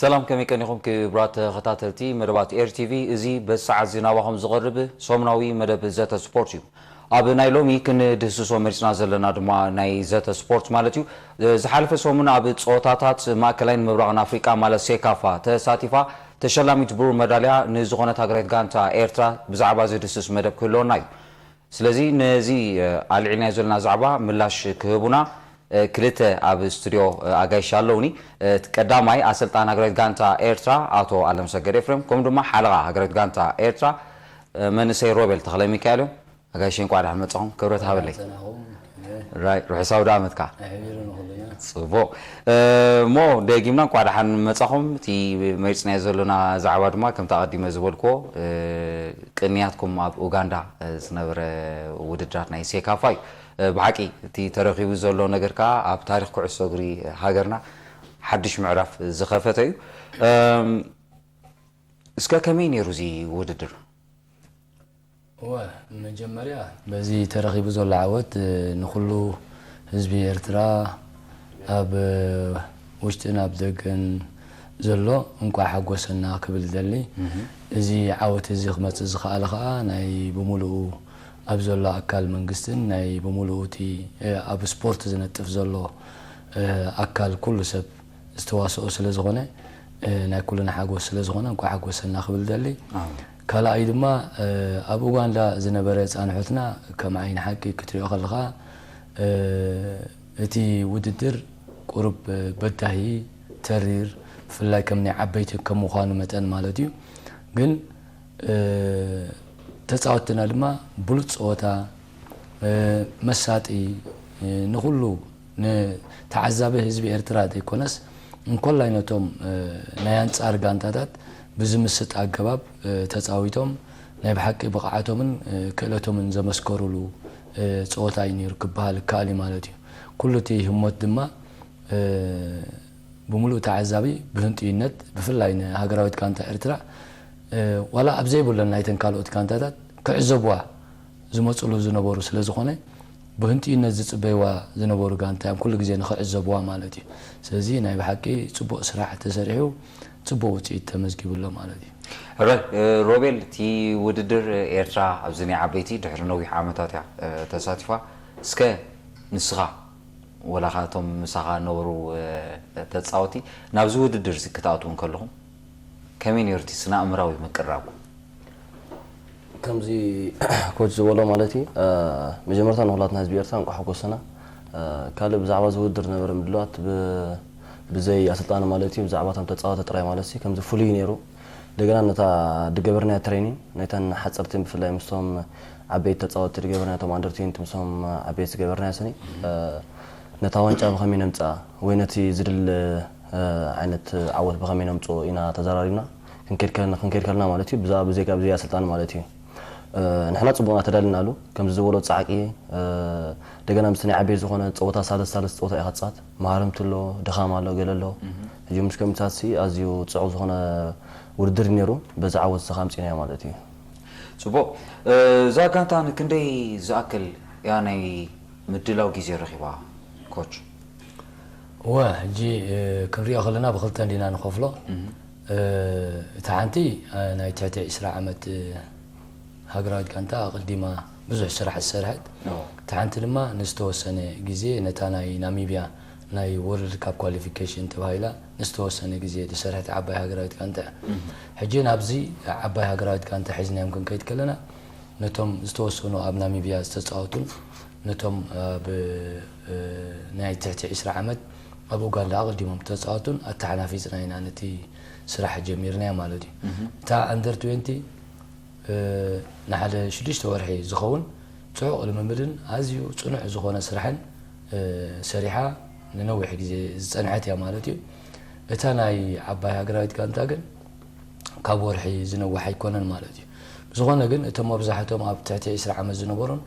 ሰላም፣ ከመይ ቀኒኹም ክቡራት ተኸታተልቲ መደባት ኤር ቲቪ? እዚ በዚ ሰዓት እዚ ናባኹም ዝቐርብ ሰሙናዊ መደብ ዘተ ስፖርት እዩ። ኣብ ናይ ሎሚ ክንድህስሶ መሪጽና ዘለና ድማ ናይ ዘተ ስፖርት ማለት እዩ። ዝሓለፈ ሰሙን ኣብ ጸወታታት ማእከላይን ምብራቕን ኣፍሪቃ ማለት ሴካፋ ተሳቲፋ ተሸላሚት ብሩር መዳልያ ንዝኾነት ሃገራዊት ጋንታ ኤርትራ ብዛዕባ ዝድስስ መደብ ክህልወና እዩ። ስለዚ ነዚ ኣልዒልናዮ ዘለና ዛዕባ ምላሽ ክህቡና ክልተ ኣብ ስቱድዮ ኣጋይሽ ኣለውኒ። እቲ ቀዳማይ ኣሰልጣን ሃገራዊት ጋንታ ኤርትራ ኣቶ ኣለምሰገድ ኤፍሬም፣ ከምኡ ድማ ሓለቓ ሃገራዊት ጋንታ ኤርትራ መንእሰይ ሮቤል ተኽለ ሚካኤል እዮም። ኣጋይሽ እንቋዕ ደሓን መጻኹም፣ ክብረት ሃበለይ። ራይ፣ ርሑስ ኣውደ ዓመት ከኣ። ጽቡቕ። እሞ ደጊምና እንቋዕ ደሓን መጻኹም። እቲ መሪጽናዮ ዘሎና ዛዕባ ድማ ከምቲ ኣቐዲመ ዝበልክዎ፣ ቅንያትኩም ኣብ ኡጋንዳ ዝነበረ ውድድራት ናይ ሴካፋ እዩ። ብሓቂ እቲ ተረኺቡ ዘሎ ነገር ከኣ ኣብ ታሪኽ ኩዕሶ እግሪ ሃገርና ሓድሽ ምዕራፍ ዝኸፈተ እዩ። እስከ ከመይ ነይሩ እዚ ውድድር? እወ፣ መጀመርያ በዚ ተረኺቡ ዘሎ ዓወት ንኹሉ ህዝቢ ኤርትራ ኣብ ውሽጥን ኣብ ደገን ዘሎ እንቋዕ ሓጎሰና ክብል ደሊ። እዚ ዓወት እዚ ክመጽእ ዝኸኣለ ኸኣ ናይ ብምሉኡ ኣብ ዘሎ ኣካል መንግስትን ናይ ብምሉኡ እቲ ኣብ ስፖርት ዝነጥፍ ዘሎ ኣካል ኩሉ ሰብ ዝተዋስኦ ስለ ዝኾነ ናይ ኩልና ሓጎስ ስለ ዝኾነ እንኳዕ ሓጎሰና ክብል ደሊ። ካልኣይ ድማ ኣብ ኡጋንዳ ዝነበረ ፃንሖትና ከም ዓይኒ ሓቂ ክትሪኦ ከለኻ እቲ ውድድር ቁሩብ በዳሂ ተሪር ብፍላይ ከም ናይ ዓበይቲ ከም ምዃኑ መጠን ማለት እዩ ግን ተፃወትና ድማ ብሉፅ ፀወታ መሳጢ ንኹሉ ንተዓዛቢ ህዝቢ ኤርትራ ዘይኮነስ እንኮላይ ነቶም ናይ ኣንፃር ጋንታታት ብዝምስጥ ኣገባብ ተፃዊቶም ናይ ብሓቂ ብቕዓቶምን ክእለቶምን ዘመስከሩሉ ፀወታ እዩ ነይሩ ክበሃል ይከኣል እዩ ማለት እዩ። ኩሉ እቲ ህሞት ድማ ብምሉእ ተዓዛቢ ብህንጥዩነት ብፍላይ ንሃገራዊት ጋንታ ኤርትራ ዋላ ኣብ ዘይብለን ናይተን ካልኦት ጋንታታት ክዕዘብዋ ዝመፅሉ ዝነበሩ ስለ ዝኾነ ብህንጥዩነት ዝፅበይዋ ዝነበሩ ጋንታ እዮም ኩሉ ግዜ ንኽዕዘብዋ ማለት እዩ። ስለዚ ናይ ብሓቂ ፅቡቕ ስራሕ ተሰሪሑ ፅቡቕ ውፅኢት ተመዝጊቡ ኣሎ ማለት እዩ። ሕራይ ሮቤል፣ እቲ ውድድር ኤርትራ ኣብዚ ናይ ዓበይቲ ድሕሪ ነዊሕ ዓመታት እያ ተሳቲፋ። እስከ ንስኻ ወላ ኸኣ እቶም ምሳኻ ነበሩ ተጻወቲ ናብዚ ውድድር እዚ ክትኣትዉ እንከለኹም ከመይ ነይሩ እቲ ስነ ኣእምራዊ ምቅርራብኩም? ከምዚ ኮች ዝበሎ ማለት እዩ መጀመርታ ንኩላትና ህዝቢ ኤርትራ እንቋዕ ሓጎሰና። ካልእ ብዛዕባ እዚ ውድድር ዝነበረ ምድላዋት ብዘይ ኣሰልጣኒ ማለት እዩ ብዛዕባ እቶም ተጻወቲ ጥራይ ማለት እዩ ከምዚ ፍሉይ ነይሩ። እንደገና ነታ ዝገበርናያ ትሬኒንግ ናይተን ሓፀርትን ብፍላይ ምስቶም ዓበይቲ ተፃወትቲ ዝገበርናያ እቶም ኣንደር ትዌንቲ ምስቶም ዓበይቲ ዝገበርናያ ስኒ ነታ ዋንጫ ብኸመይ ነምፅኣ ወይ ነቲ ዝድለ ዓይነት ዓወት ብኸመይ ነምፅኦ ኢና ተዘራሪብና ክንከይድ ከለና ማለት እዩ ብዛዕባ ብዜጋ ብዘይ ኣሰልጣኒ ማለት እዩ ንሕና ፅቡቕና ተዳሊናሉ ከምዚ ዝበሎ ፃዕቂ እንደገና ምስ ናይ ዓበይቲ ዝኾነ ፀወታ ሳልስ ሳልስ ፀወታ ኢኻ ትፃወት መሃርምቲ ኣሎ ድኻም ኣሎ ገለ ኣሎ ሕጂ ምስ ከምታት ኣዝዩ ፅዑቕ ዝኾነ ውድድር ነይሩ በዚ ዓወት እዚ ከዓ ኣምፂእናዮ ማለት እዩ። ፅቡቕ። እዛ ጋንታ ንክንደይ ዝኣክል እያ ናይ ምድላው ግዜ ረኺባ ኮች? እወ፣ ሕጂ ክንሪኦ ከለና ብክልተ እንዲና ንኸፍሎ። እታ ሓንቲ ናይ ትሕቲ ዕስራ ዓመት ሃገራዊት ጋንታ ኣቐዲማ ብዙሕ ስራሕ ዝሰርሐት፣ እታ ሓንቲ ድማ ንዝተወሰነ ግዜ ነታ ናይ ናሚብያ ናይ ወርልድ ካፕ ኳሊፊኬሽን ተባሂላ ንዝተወሰነ ግዜ ዝሰርሐት ዓባይ ሃገራዊት ጋንታ እያ። ሕጂ ናብዚ ዓባይ ሃገራዊት ጋንታ ሒዝናዮም ክንከይድ ከለና ነቶም ዝተወሰኑ ኣብ ናሚብያ ዝተፃወቱን ነቶም ኣብ ናይ ትሕቲ ዕስራ ዓመት ኣብ ኡጋንዳ ኣቐዲሞም ዝተፃወቱን ኣተሓናፊፅና ኢና ነቲ ስራሕ ጀሚርናዮ ማለት እዩ። እታ ኣንደር ትዌንቲ ንሓደ ሽዱሽተ ወርሒ ዝኸውን ጽዑቕ ልምምድን ኣዝዩ ጽኑዕ ዝኾነ ስራሕን ሰሪሓ ንነዊሕ ግዜ ዝጸንሐት እያ ማለት እዩ። እታ ናይ ዓባይ ሃገራዊት ጋንታ ግን ካብ ወርሒ ዝነውሕ ኣይኮነን ማለት እዩ። ብዝኾነ ግን እቶም መብዛሕትኦም ኣብ ትሕቲ ዕስራ ዓመት ዝነበሩን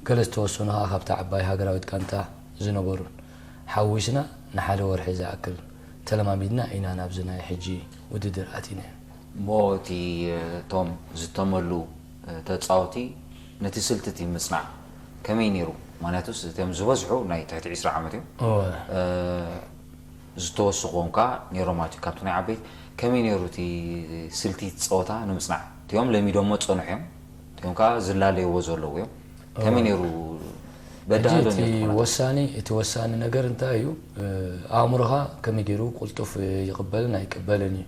ገለ ዝተወሰኑ ከኣ ካብታ ዓባይ ሃገራዊት ጋንታ ዝነበሩን ሓዊስና ንሓደ ወርሒ ዝኣክል ተለማሚድና ኢና ናብዚ ናይ ሕጂ ውድድር ኣቲና። እሞ እቲ እቶም ዝተመሉ ተፃወቲ ነቲ ስልቲ እቲ ምፅናዕ ከመይ ነይሩ? ምክንያቱስ እቶም ዝበዝሑ ናይ ትሕቲ ዕስራ ዓመት እዮም። እወ። ዝተወስኹዎም ከዓ ነይሮም ማለት እዩ። ካብቲ ናይ ዓበይቲ ከመይ ነይሩ እቲ ስልቲ ጸወታ ንምጽናዕ? እቲኦም ለሚዶሞ ጸንሑ እዮም፣ እቲኦም ከዓ ዝላለይዎ ዘለዉ እዮም። ከመይ ነይሩ? በዳህዶ እቲ ወሳኒ እቲ ወሳኒ ነገር እንታይ እዩ? ኣእምሮኻ ከመይ ገይሩ ቁልጡፍ ይቕበልን ኣይቅበልን እዩ።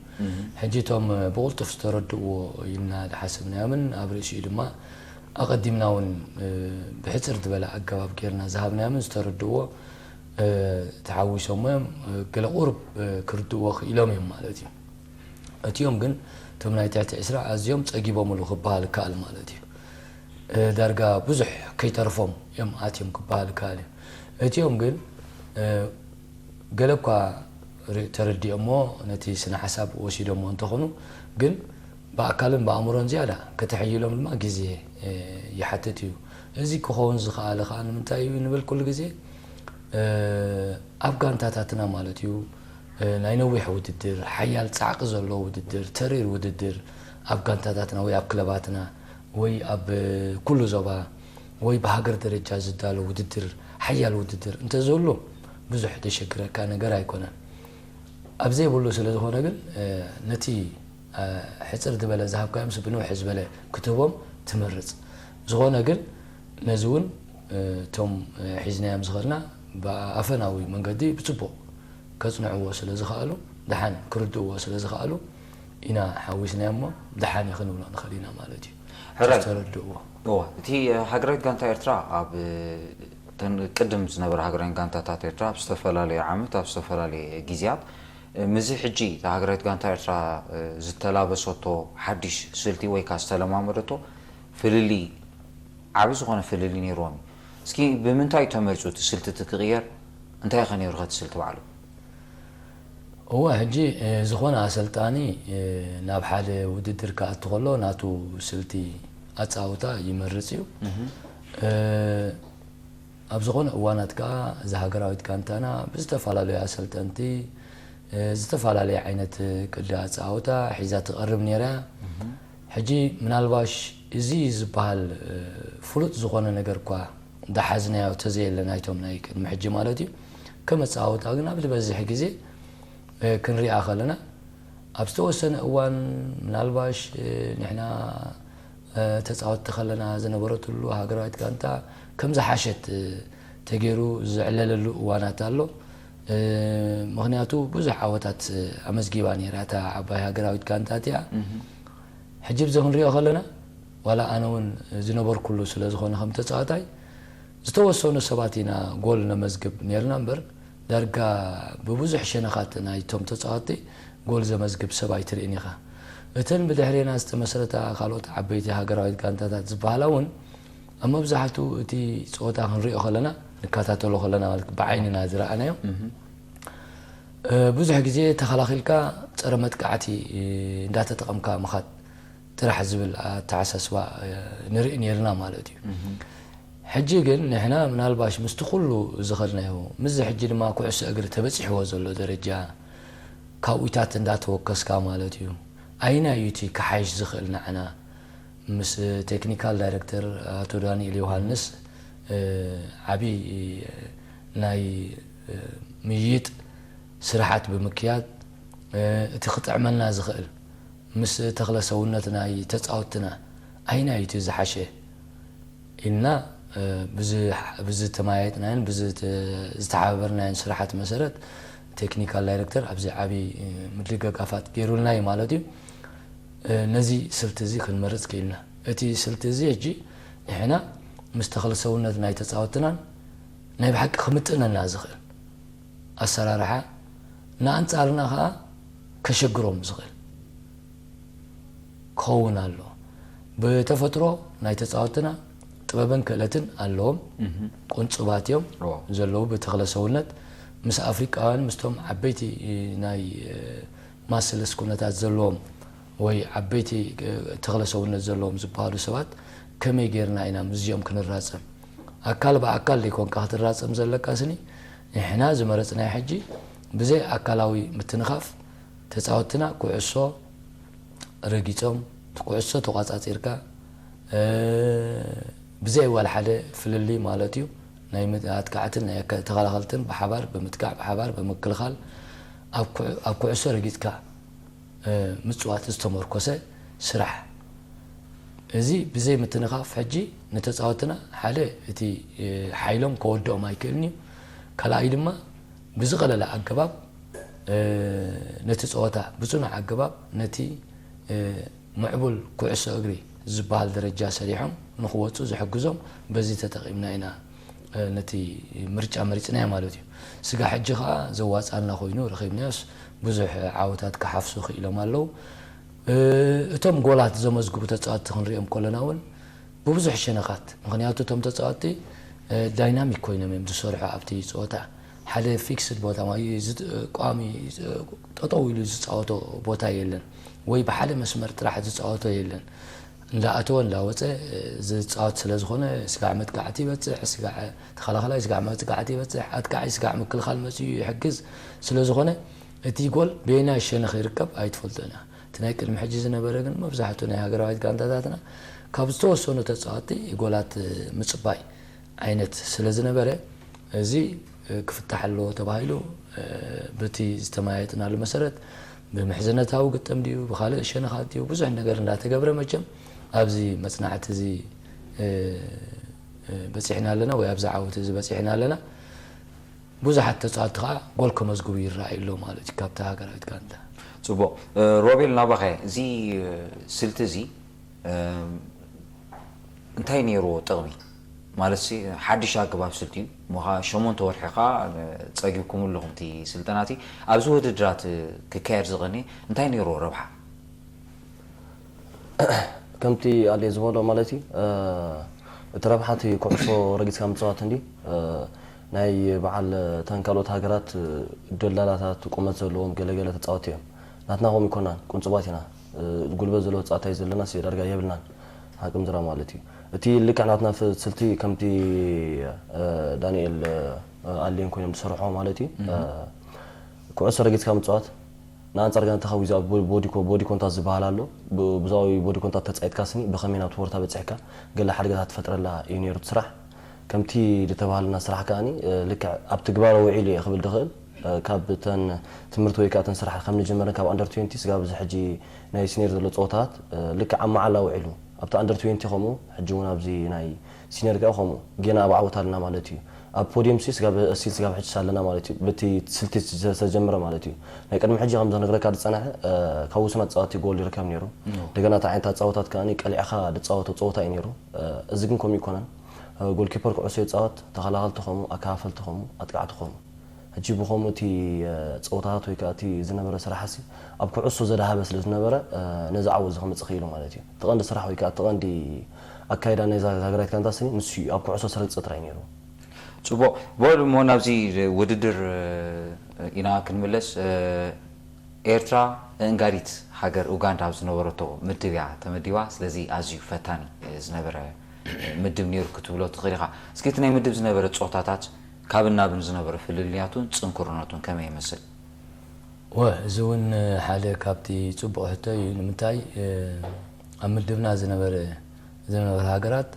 ሕጂ እቶም ብቁልጡፍ ዝተረድእዎ ኢልና ዝሓሰብናዮምን ኣብ ርእሲኡ ድማ ኣቐዲምና እውን ብሕፅር ዝበለ ኣገባብ ጌርና ዝሃብናዮምን ዝተረድእዎ ተሓዊሶም እዮም። ገለ ቁርብ ክርድእዎ ክኢሎም እዮም ማለት እዩ። እቲኦም ግን እቶም ናይ ትሕቲ ዕስራ ኣዝዮም ጸጊቦምሉ ክበሃል ይከኣል ማለት እዩ። ዳርጋ ብዙሕ ከይተርፎም እዮም ኣትዮም ክበሃል ይከኣል እዩ። እቲኦም ግን ገለ እኳ ተረዲኦሞ ነቲ ስነ ሓሳብ ወሲዶሞ እንተኾኑ ግን ብኣካልን ብኣእምሮን ዝያዳ ከተሐይሎም ድማ ግዜ ይሓትት እዩ። እዚ ክኸውን ዝኸኣለ ከዓ ንምንታይ እዩ ንብል ኩሉ ግዜ ኣብ ጋንታታትና ማለት እዩ ናይ ነዊሕ ውድድር ሓያል ፃዕቂ ዘለዎ ውድድር ተሪር ውድድር ኣብ ጋንታታትና ወይ ኣብ ክለባትና ወይ ኣብ ኩሉ ዞባ ወይ ብሃገር ደረጃ ዝዳሎ ውድድር ሓያል ውድድር እንተዝህሉ ብዙሕ ደሸግረካ ነገር ኣይኮነን። ኣብ ዘይብሉ ስለ ዝኾነ ግን ነቲ ሕፅር ዝበለ ዝሃብካዮም ብንውሕ ዝበለ ክትህቦም ትመርፅ። ዝኾነ ግን ነዚ እውን እቶም ሒዝናዮም ዝኸድና ብኣፈናዊ መንገዲ ብፅቡቕ ከፅንዕዎ ስለ ዝኸኣሉ ደሓን ክርድእዎ ስለ ዝኸኣሉ ኢና ሓዊስናዮ እሞ ደሓን እዩ ክንብሎ ንኽእል ኢና ማለት እዩ። ሕራይ። ተረድእዎ። እዋ፣ እቲ ሃገራዊት ጋንታ ኤርትራ ኣብ ተን ቅድም ዝነበረ ሃገራውያን ጋንታታት ኤርትራ ኣብ ዝተፈላለየ ዓመት ኣብ ዝተፈላለየ ግዜያት ምዚ ሕጂ እታ ሃገራዊት ጋንታ ኤርትራ ዝተላበሰቶ ሓድሽ ስልቲ ወይ ከዓ ዝተለማመደቶ ፍልልይ ዓቢ ዝኾነ ፍልልይ ነይርዎም እዩ። እስኪ ብምንታይ እዩ ተመሪፁ እቲ ስልቲ እቲ ክቕየር? እንታይ ከ ነይሩ ከ እቲ ስልቲ ባዕሉ? እወ ሕጂ ዝኾነ ኣሰልጣኒ ናብ ሓደ ውድድር ክኣቱ ከሎ ናቱ ስልቲ ኣፃውታ ይመርፅ እዩ። ኣብ ዝኾነ እዋናት ከዓ እዛ ሃገራዊት ጋንታና ብዝተፈላለዩ ኣሰልጠንቲ ዝተፈላለየ ዓይነት ቅዲ ኣፃውታ ሒዛ ትቐርብ ነይራ። ሕጂ ምናልባሽ እዚ ዝበሃል ፍሉጥ ዝኾነ ነገር እኳ እንዳሓዝናዮ ተዘየለ ናይቶም ናይ ቅድሚ ሕጂ ማለት እዩ ከመፃወታ ግን ኣብ ዝበዝሕ ግዜ ክንሪኣ ከለና ኣብ ዝተወሰነ እዋን ምናልባሽ ንሕና ተፃወትቲ ከለና ዝነበረትሉ ሃገራዊት ጋንታ ከም ዝሓሸት ተገይሩ ዝዕለለሉ እዋናት ኣሎ። ምክንያቱ ብዙሕ ዓወታት ኣመዝጊባ ነይራ እታ ዓባይ ሃገራዊት ጋንታ እቲኣ። ሕጂ ብዚ ክንሪኦ ከለና ዋላ ኣነ እውን ዝነበርኩሉ ስለ ዝኾነ ከም ተፃዋታይ ዝተወሰኑ ሰባት ኢና ጎል ነመዝግብ ነርና እምበር ዳርጋ ብብዙሕ ሸነኻት ናይቶም ተፃወትቲ ጎል ዘመዝግብ ሰብ ኣይትርእን ኢኻ። እተን ብድሕሬና ዝተመስረታ ካልኦት ዓበይቲ ሃገራዊት ጋንታታት ዝበሃላ እውን ኣብ መብዛሕቱ እቲ ፀወታ ክንሪኦ ከለና ንከታተሎ ከለና ማለት ብዓይንና ዝረኣናዮ ብዙሕ ግዜ ተኸላኺልካ ፀረ መጥቃዕቲ እንዳተጠቐምካ ምኻድ ጥራሕ ዝብል ኣተሓሳስባ ንርኢ ነርና ማለት እዩ። ሕጂ ግን ንሕና ምናልባሽ ምስቲ ኩሉ ዝኸድናዮ ምስዚ ሕጂ ድማ ኩዕሶ እግሪ ተበፂሕዎ ዘሎ ደረጃ ካብኡታት እንዳተወከስካ ማለት እዩ። ኣይና እዩ እቲ ክሓይሽ ዝኽእል ንዓና ምስ ቴክኒካል ዳይረክተር ኣቶ ዳንኤል ዮሃንስ ዓብዪ ናይ ምይይጥ ስራሓት ብምክያድ እቲ ክጥዕመልና ዝኽእል ምስ ተኽለ ሰውነት ናይ ተፃወትና ኣይናይ እቲ ዝሓሸ ኢልና ብዝተማያየጥናዮን ዝተሓባበርናዮን ስራሓት መሰረት ቴክኒካል ዳይረክተር ኣብዚ ዓብዪ ምድግጋፋት ገይሩልና እዩ ማለት እዩ። ነዚ ስልቲ እዚ ክንመርፅ ክኢልና። እቲ ስልቲ እዚ ሕጂ ንሕና ምስ ተኽለ ሰውነት ናይ ተፃወትናን ናይ ብሓቂ ክምጥነና ዝኽእል ኣሰራርሓ ንኣንፃርና ከዓ ከሸግሮም ዝኽእል ክኸውን ኣሎ። ብተፈጥሮ ናይ ተፃወትና ጥበብን ክእለትን ኣለዎም። ቁንፅባት እዮም ዘለዉ ብተኽለ ሰውነት ምስ ኣፍሪቃውያን ምስቶም ዓበይቲ ናይ ማስልስ ኩነታት ዘለዎም ወይ ዓበይቲ ተኽለ ሰውነት ዘለዎም ዝበሃሉ ሰባት ከመይ ጌርና ኢና ምስዚኦም ክንራፀም? ኣካል ብኣካል ዘይኮንካ ክትራፀም ዘለካ ስኒ ንሕና ዝመረፅናዮ ሕጂ ብዘይ ኣካላዊ ምትንኻፍ ተፃወትና ኩዕሶ ረጊፆም ኩዕሶ ተቋፃፂርካ ብዘይ ዋላ ሓደ ፍልልይ ማለት እዩ ናይ ኣጥቃዕትን ናይ ተኸላኸልትን ብሓባር ብምጥቃዕ ብሓባር ብምክልኻል ኣብ ኩዕ-፣ ኣብ ኩዕሶ ረጊጽካ፣ እ፣ ምጽዋት ዝተመርኮሰ ስራሕ። እዚ ብዘይ ምትንኻፍ ሕጂ ንተጻወትና ሓደ እቲ፣ እ፣ ሓይሎም ከወድኦም ኣይክእልን እዩ። ካልኣይ ድማ ብዝቐለለ ኣገባብ፣ እ፣ ነቲ ጸወታ ብጽኑዕ ኣገባብ ነቲ፣ እ፣ ምዕቡል ኩዕሶ እግሪ ዝበሃል ደረጃ ሰሪሖም ንኽወጹ ዝሕግዞም በዚ ተጠቒምና ኢና፣ እ፣ ነቲ ምርጫ መሪጽናዮ ማለት እዩ። ስጋ ሕጂ ኸኣ ዘዋጻና ኮይኑ ረኺብናዮስ ብዙሕ ዓወታት ክሓፍሱ ክኢሎም ኣለዉ። እ፣ እቶም ጎላት ዘመዝግቡ ተጻወትቲ ክንሪኦም ከለና እውን ብብዙሕ ሸነኻት፣ ምኽንያቱ እቶም ተጻወትቲ፣ እ፣ ዳይናሚክ ኮይኖም እዮም ዝሰርሑ ኣብቲ ጸወታ። ሓደ ፊክስድ ቦታ ወይ ዝጥ-፣ ቋሚ፣ እ፣ ጠጠው ኢሉ ዝጻወቶ ቦታ የለን፣ ወይ ብሓደ መስመር ጥራሕ ዝጻወቶ የለን። እንዳኣተወ እንዳወጸ፣ እ፣ ዝጻወት ስለ ዝኾነ፣ ስጋዕ መጥቃዕቲ ይበጽሕ፣ ስጋዕ ተኸላኸላይ ስጋዕ መጥቃዕቲ ይበጽሕ፣ ኣጥቃዒ ስጋዕ ምክልኻል መጺኡ ይሕግዝ ስለ ዝኾነ፣ እቲ ጎል በየናይ ሸነኽ ይርከብ ኣይትፈልጦን እያ። እቲ ናይ ቅድሚ ሕጂ ዝነበረ ግን መብዛሕትኡ ናይ ሃገራዊት ጋንታታትና ካብ ዝተወሰኑ ተጻወትቲ ጎላት ምጽባይ ዓይነት ስለ ዝነበረ፣ እዚ ክፍታሕ ኣለዎ ተባሂሉ፣ በቲ ዝተመያየጥናሉ መሰረት፣ ብምሕዝነታዊ ግጥም ድዩ፣ ብኻልእ ሸነኻት ድዩ፣ ብዙሕ ነገር እንዳተገብረ፣ መቸም ኣብዚ መጽናዕቲ እዚ በጺሕና ኣለና፣ ወይ ኣብዚ ዓወት እዚ በጺሕና ኣለና። ብዙሓት ተጻወትቲ ኸኣ ጎል ከመዝግቡ ይረኣዩ ኣለዉ ማለት እዩ፣ ካብታ ሃገራዊት ጋንታ። ጽቡቕ። እ፣ ሮቤል፣ ናባኸ፣ እዚ፣ እ፣ ስልቲ እዚ፣ እ፣ እንታይ ነይርዎ ጥቕሚ? ማለትሲ፣ ሓድሽ ኣገባብ ስልቲ እዩ። እሞ ኸኣ ሸሞንተ ወርሒ ኸኣ፣ እ፣ ጸጊብኩምሉ ኣለኹም እቲ ስልጠና እቲ። ኣብዚ ውድድራት ክካየድ ዝቐንየ እንታይ ነይርዎ ረብሓ? ከምቲ ኣዴ ዝበሎ ማለት እዩ፣ እ፣ እቲ ረብሓ እቲ ኩዕሶ ረጊጽካ ምጽዋት እንዲ፣ እ፣ ናይ በዓል እተን ካልኦት ሃገራት ደላላታት ቁመት ዘለዎም ገለገለ ተጻወትቲ እዮም። ናትና ከምኡ ኣይኮናን፣ ቁንጽባት ኢና። እ፣ ጉልበት ዘለዎ ተጻዋታይ ዘለናስ ዳርጋ የብልናን፣ ሓቂ ምዝራብ ማለት እዩ። እቲ ልክዕ ናትና ፍ-፣ ስልቲ ከምቲ፣ እ፣ ዳንኤል፣ እ፣ ኣሌን ኮይኖም ዝሰርሖ ማለት እዩ። እ፣ ኩዕሶ ረጊጽካ ምጽዋት ንኣንጻር ጋንታኻ ዊዛውት ቦ-፣ ቦዲ ኮ-፣ ቦዲ ኮንታክት ዝበሃል ኣሎ። ብ-፣ ብዛዊ ቦዲ ኮንታክት ተጻይትካ ስኒ ብኸመይ ናብ ትወርታ በጺሕካ ገለ ሓደጋታት ትፈጥረላ እዩ ነይሩ እቲ ስራሕ። ከምቲ ዝተባህለና ስራሕ ከኣኒ፣ እ፣ ልክዕ ኣብ ትግባረ ውዒሉ እየ ክብል ድኽእል። እ፣ ካብ እተን ትምህርቲ ወይ ከኣ እተን ስራሕ ከም ንጀመረን ካብ ኣንደር ትዌንቲ ስጋብ እዚ ሕጂ ናይ ሲኒየር ዘሎ ጸወታት፣ እ፣ ልክዕ ኣብ መዓላ ውዒሉ። ኣብቲ ኣንደር ትዌንቲ ከምኡ፣ ሕጂ እውን ኣብዚ ናይ ሲኒየር ከኣ ከምኡ። ጌና ኣብ ዓወት ኣለና ማለት እዩ። ኣብ ፖድየም ሲ ስጋብ፣ እስቲል ስጋብ ሕጂ ኣለና ማለት እዩ። በቲ ስልቲ ዝተጀመረ ማለት እዩ። ናይ ቅድሚ ሕጂ ከም ዝነግረካ ዝጸንሐ፣ እ፣ ካብ ውሱናት ጸወቲ ጎል ይርከብ ነይሩ። ኖ። እንደገና እቲ ዓይነት ጸወታት ከኣ ቀሊዕኻ ዝጻወቶ ጸወታ እዩ ነይሩ። እ፣ እዚ ግን ከምኡ ኣይኮነን። እ፣ ጎልኪፐር ኩዕሶ ይጻወት፣ ተኸላኸልቲ ከምኡ፣ ኣከፋፈልቲ ከምኡ፣ ኣጥቃዕቲ ከምኡ። ሕጂ ብኸምኡ እቲ፣ እ፣ ጸወታታት ወይ ከኣ እቲ ዝነበረ ስራሕሲ ኣብ ኩዕሶ ዘድሃበ ስለ ዝነበረ፣ እ፣ ነዚ ዓወት እዚ ከምጽእ ክኢሉ ማለት እዩ። እቲ ቀንዲ ስራሕ ወይ ከኣ እቲ ቀንዲ ኣካይዳ ናይዛ ሃገራዊት ጋንታ ስኒ ንሱ እዩ፣ ኣብ ኩዕሶ ስረግጸ ጥራይ ነይሩ። ጽቡቕ። በሉ እሞ ናብዚ ውድድር፣ እ፣ ኢና ክንምለስ። እ፣ ኤርትራ ንእንጋዲት ሃገር ኡጋንዳ ኣብ ዝነበረቶ ምድብ እያ ተመዲባ። ስለዚ ኣዝዩ ፈታኒ፣ እ፣ ዝነበረ፣ እ፣ ምድብ ነይሩ ክትብሎ ትኽእል ኢኻ። እስኪ እቲ ናይ ምድብ ዝነበረ ጸወታታት ካብን ናብን ዝነበረ ፍልልያቱን ጽንኩርነቱን ከመይ ይመስል? ወ፣ እዚ እውን ሓደ ካብቲ ጽቡቕ ሕቶ እዩ። ንምንታይ፣ እ፣ ኣብ ምድብና ዝነበረ፣ ዝነበረ ሃገራት፣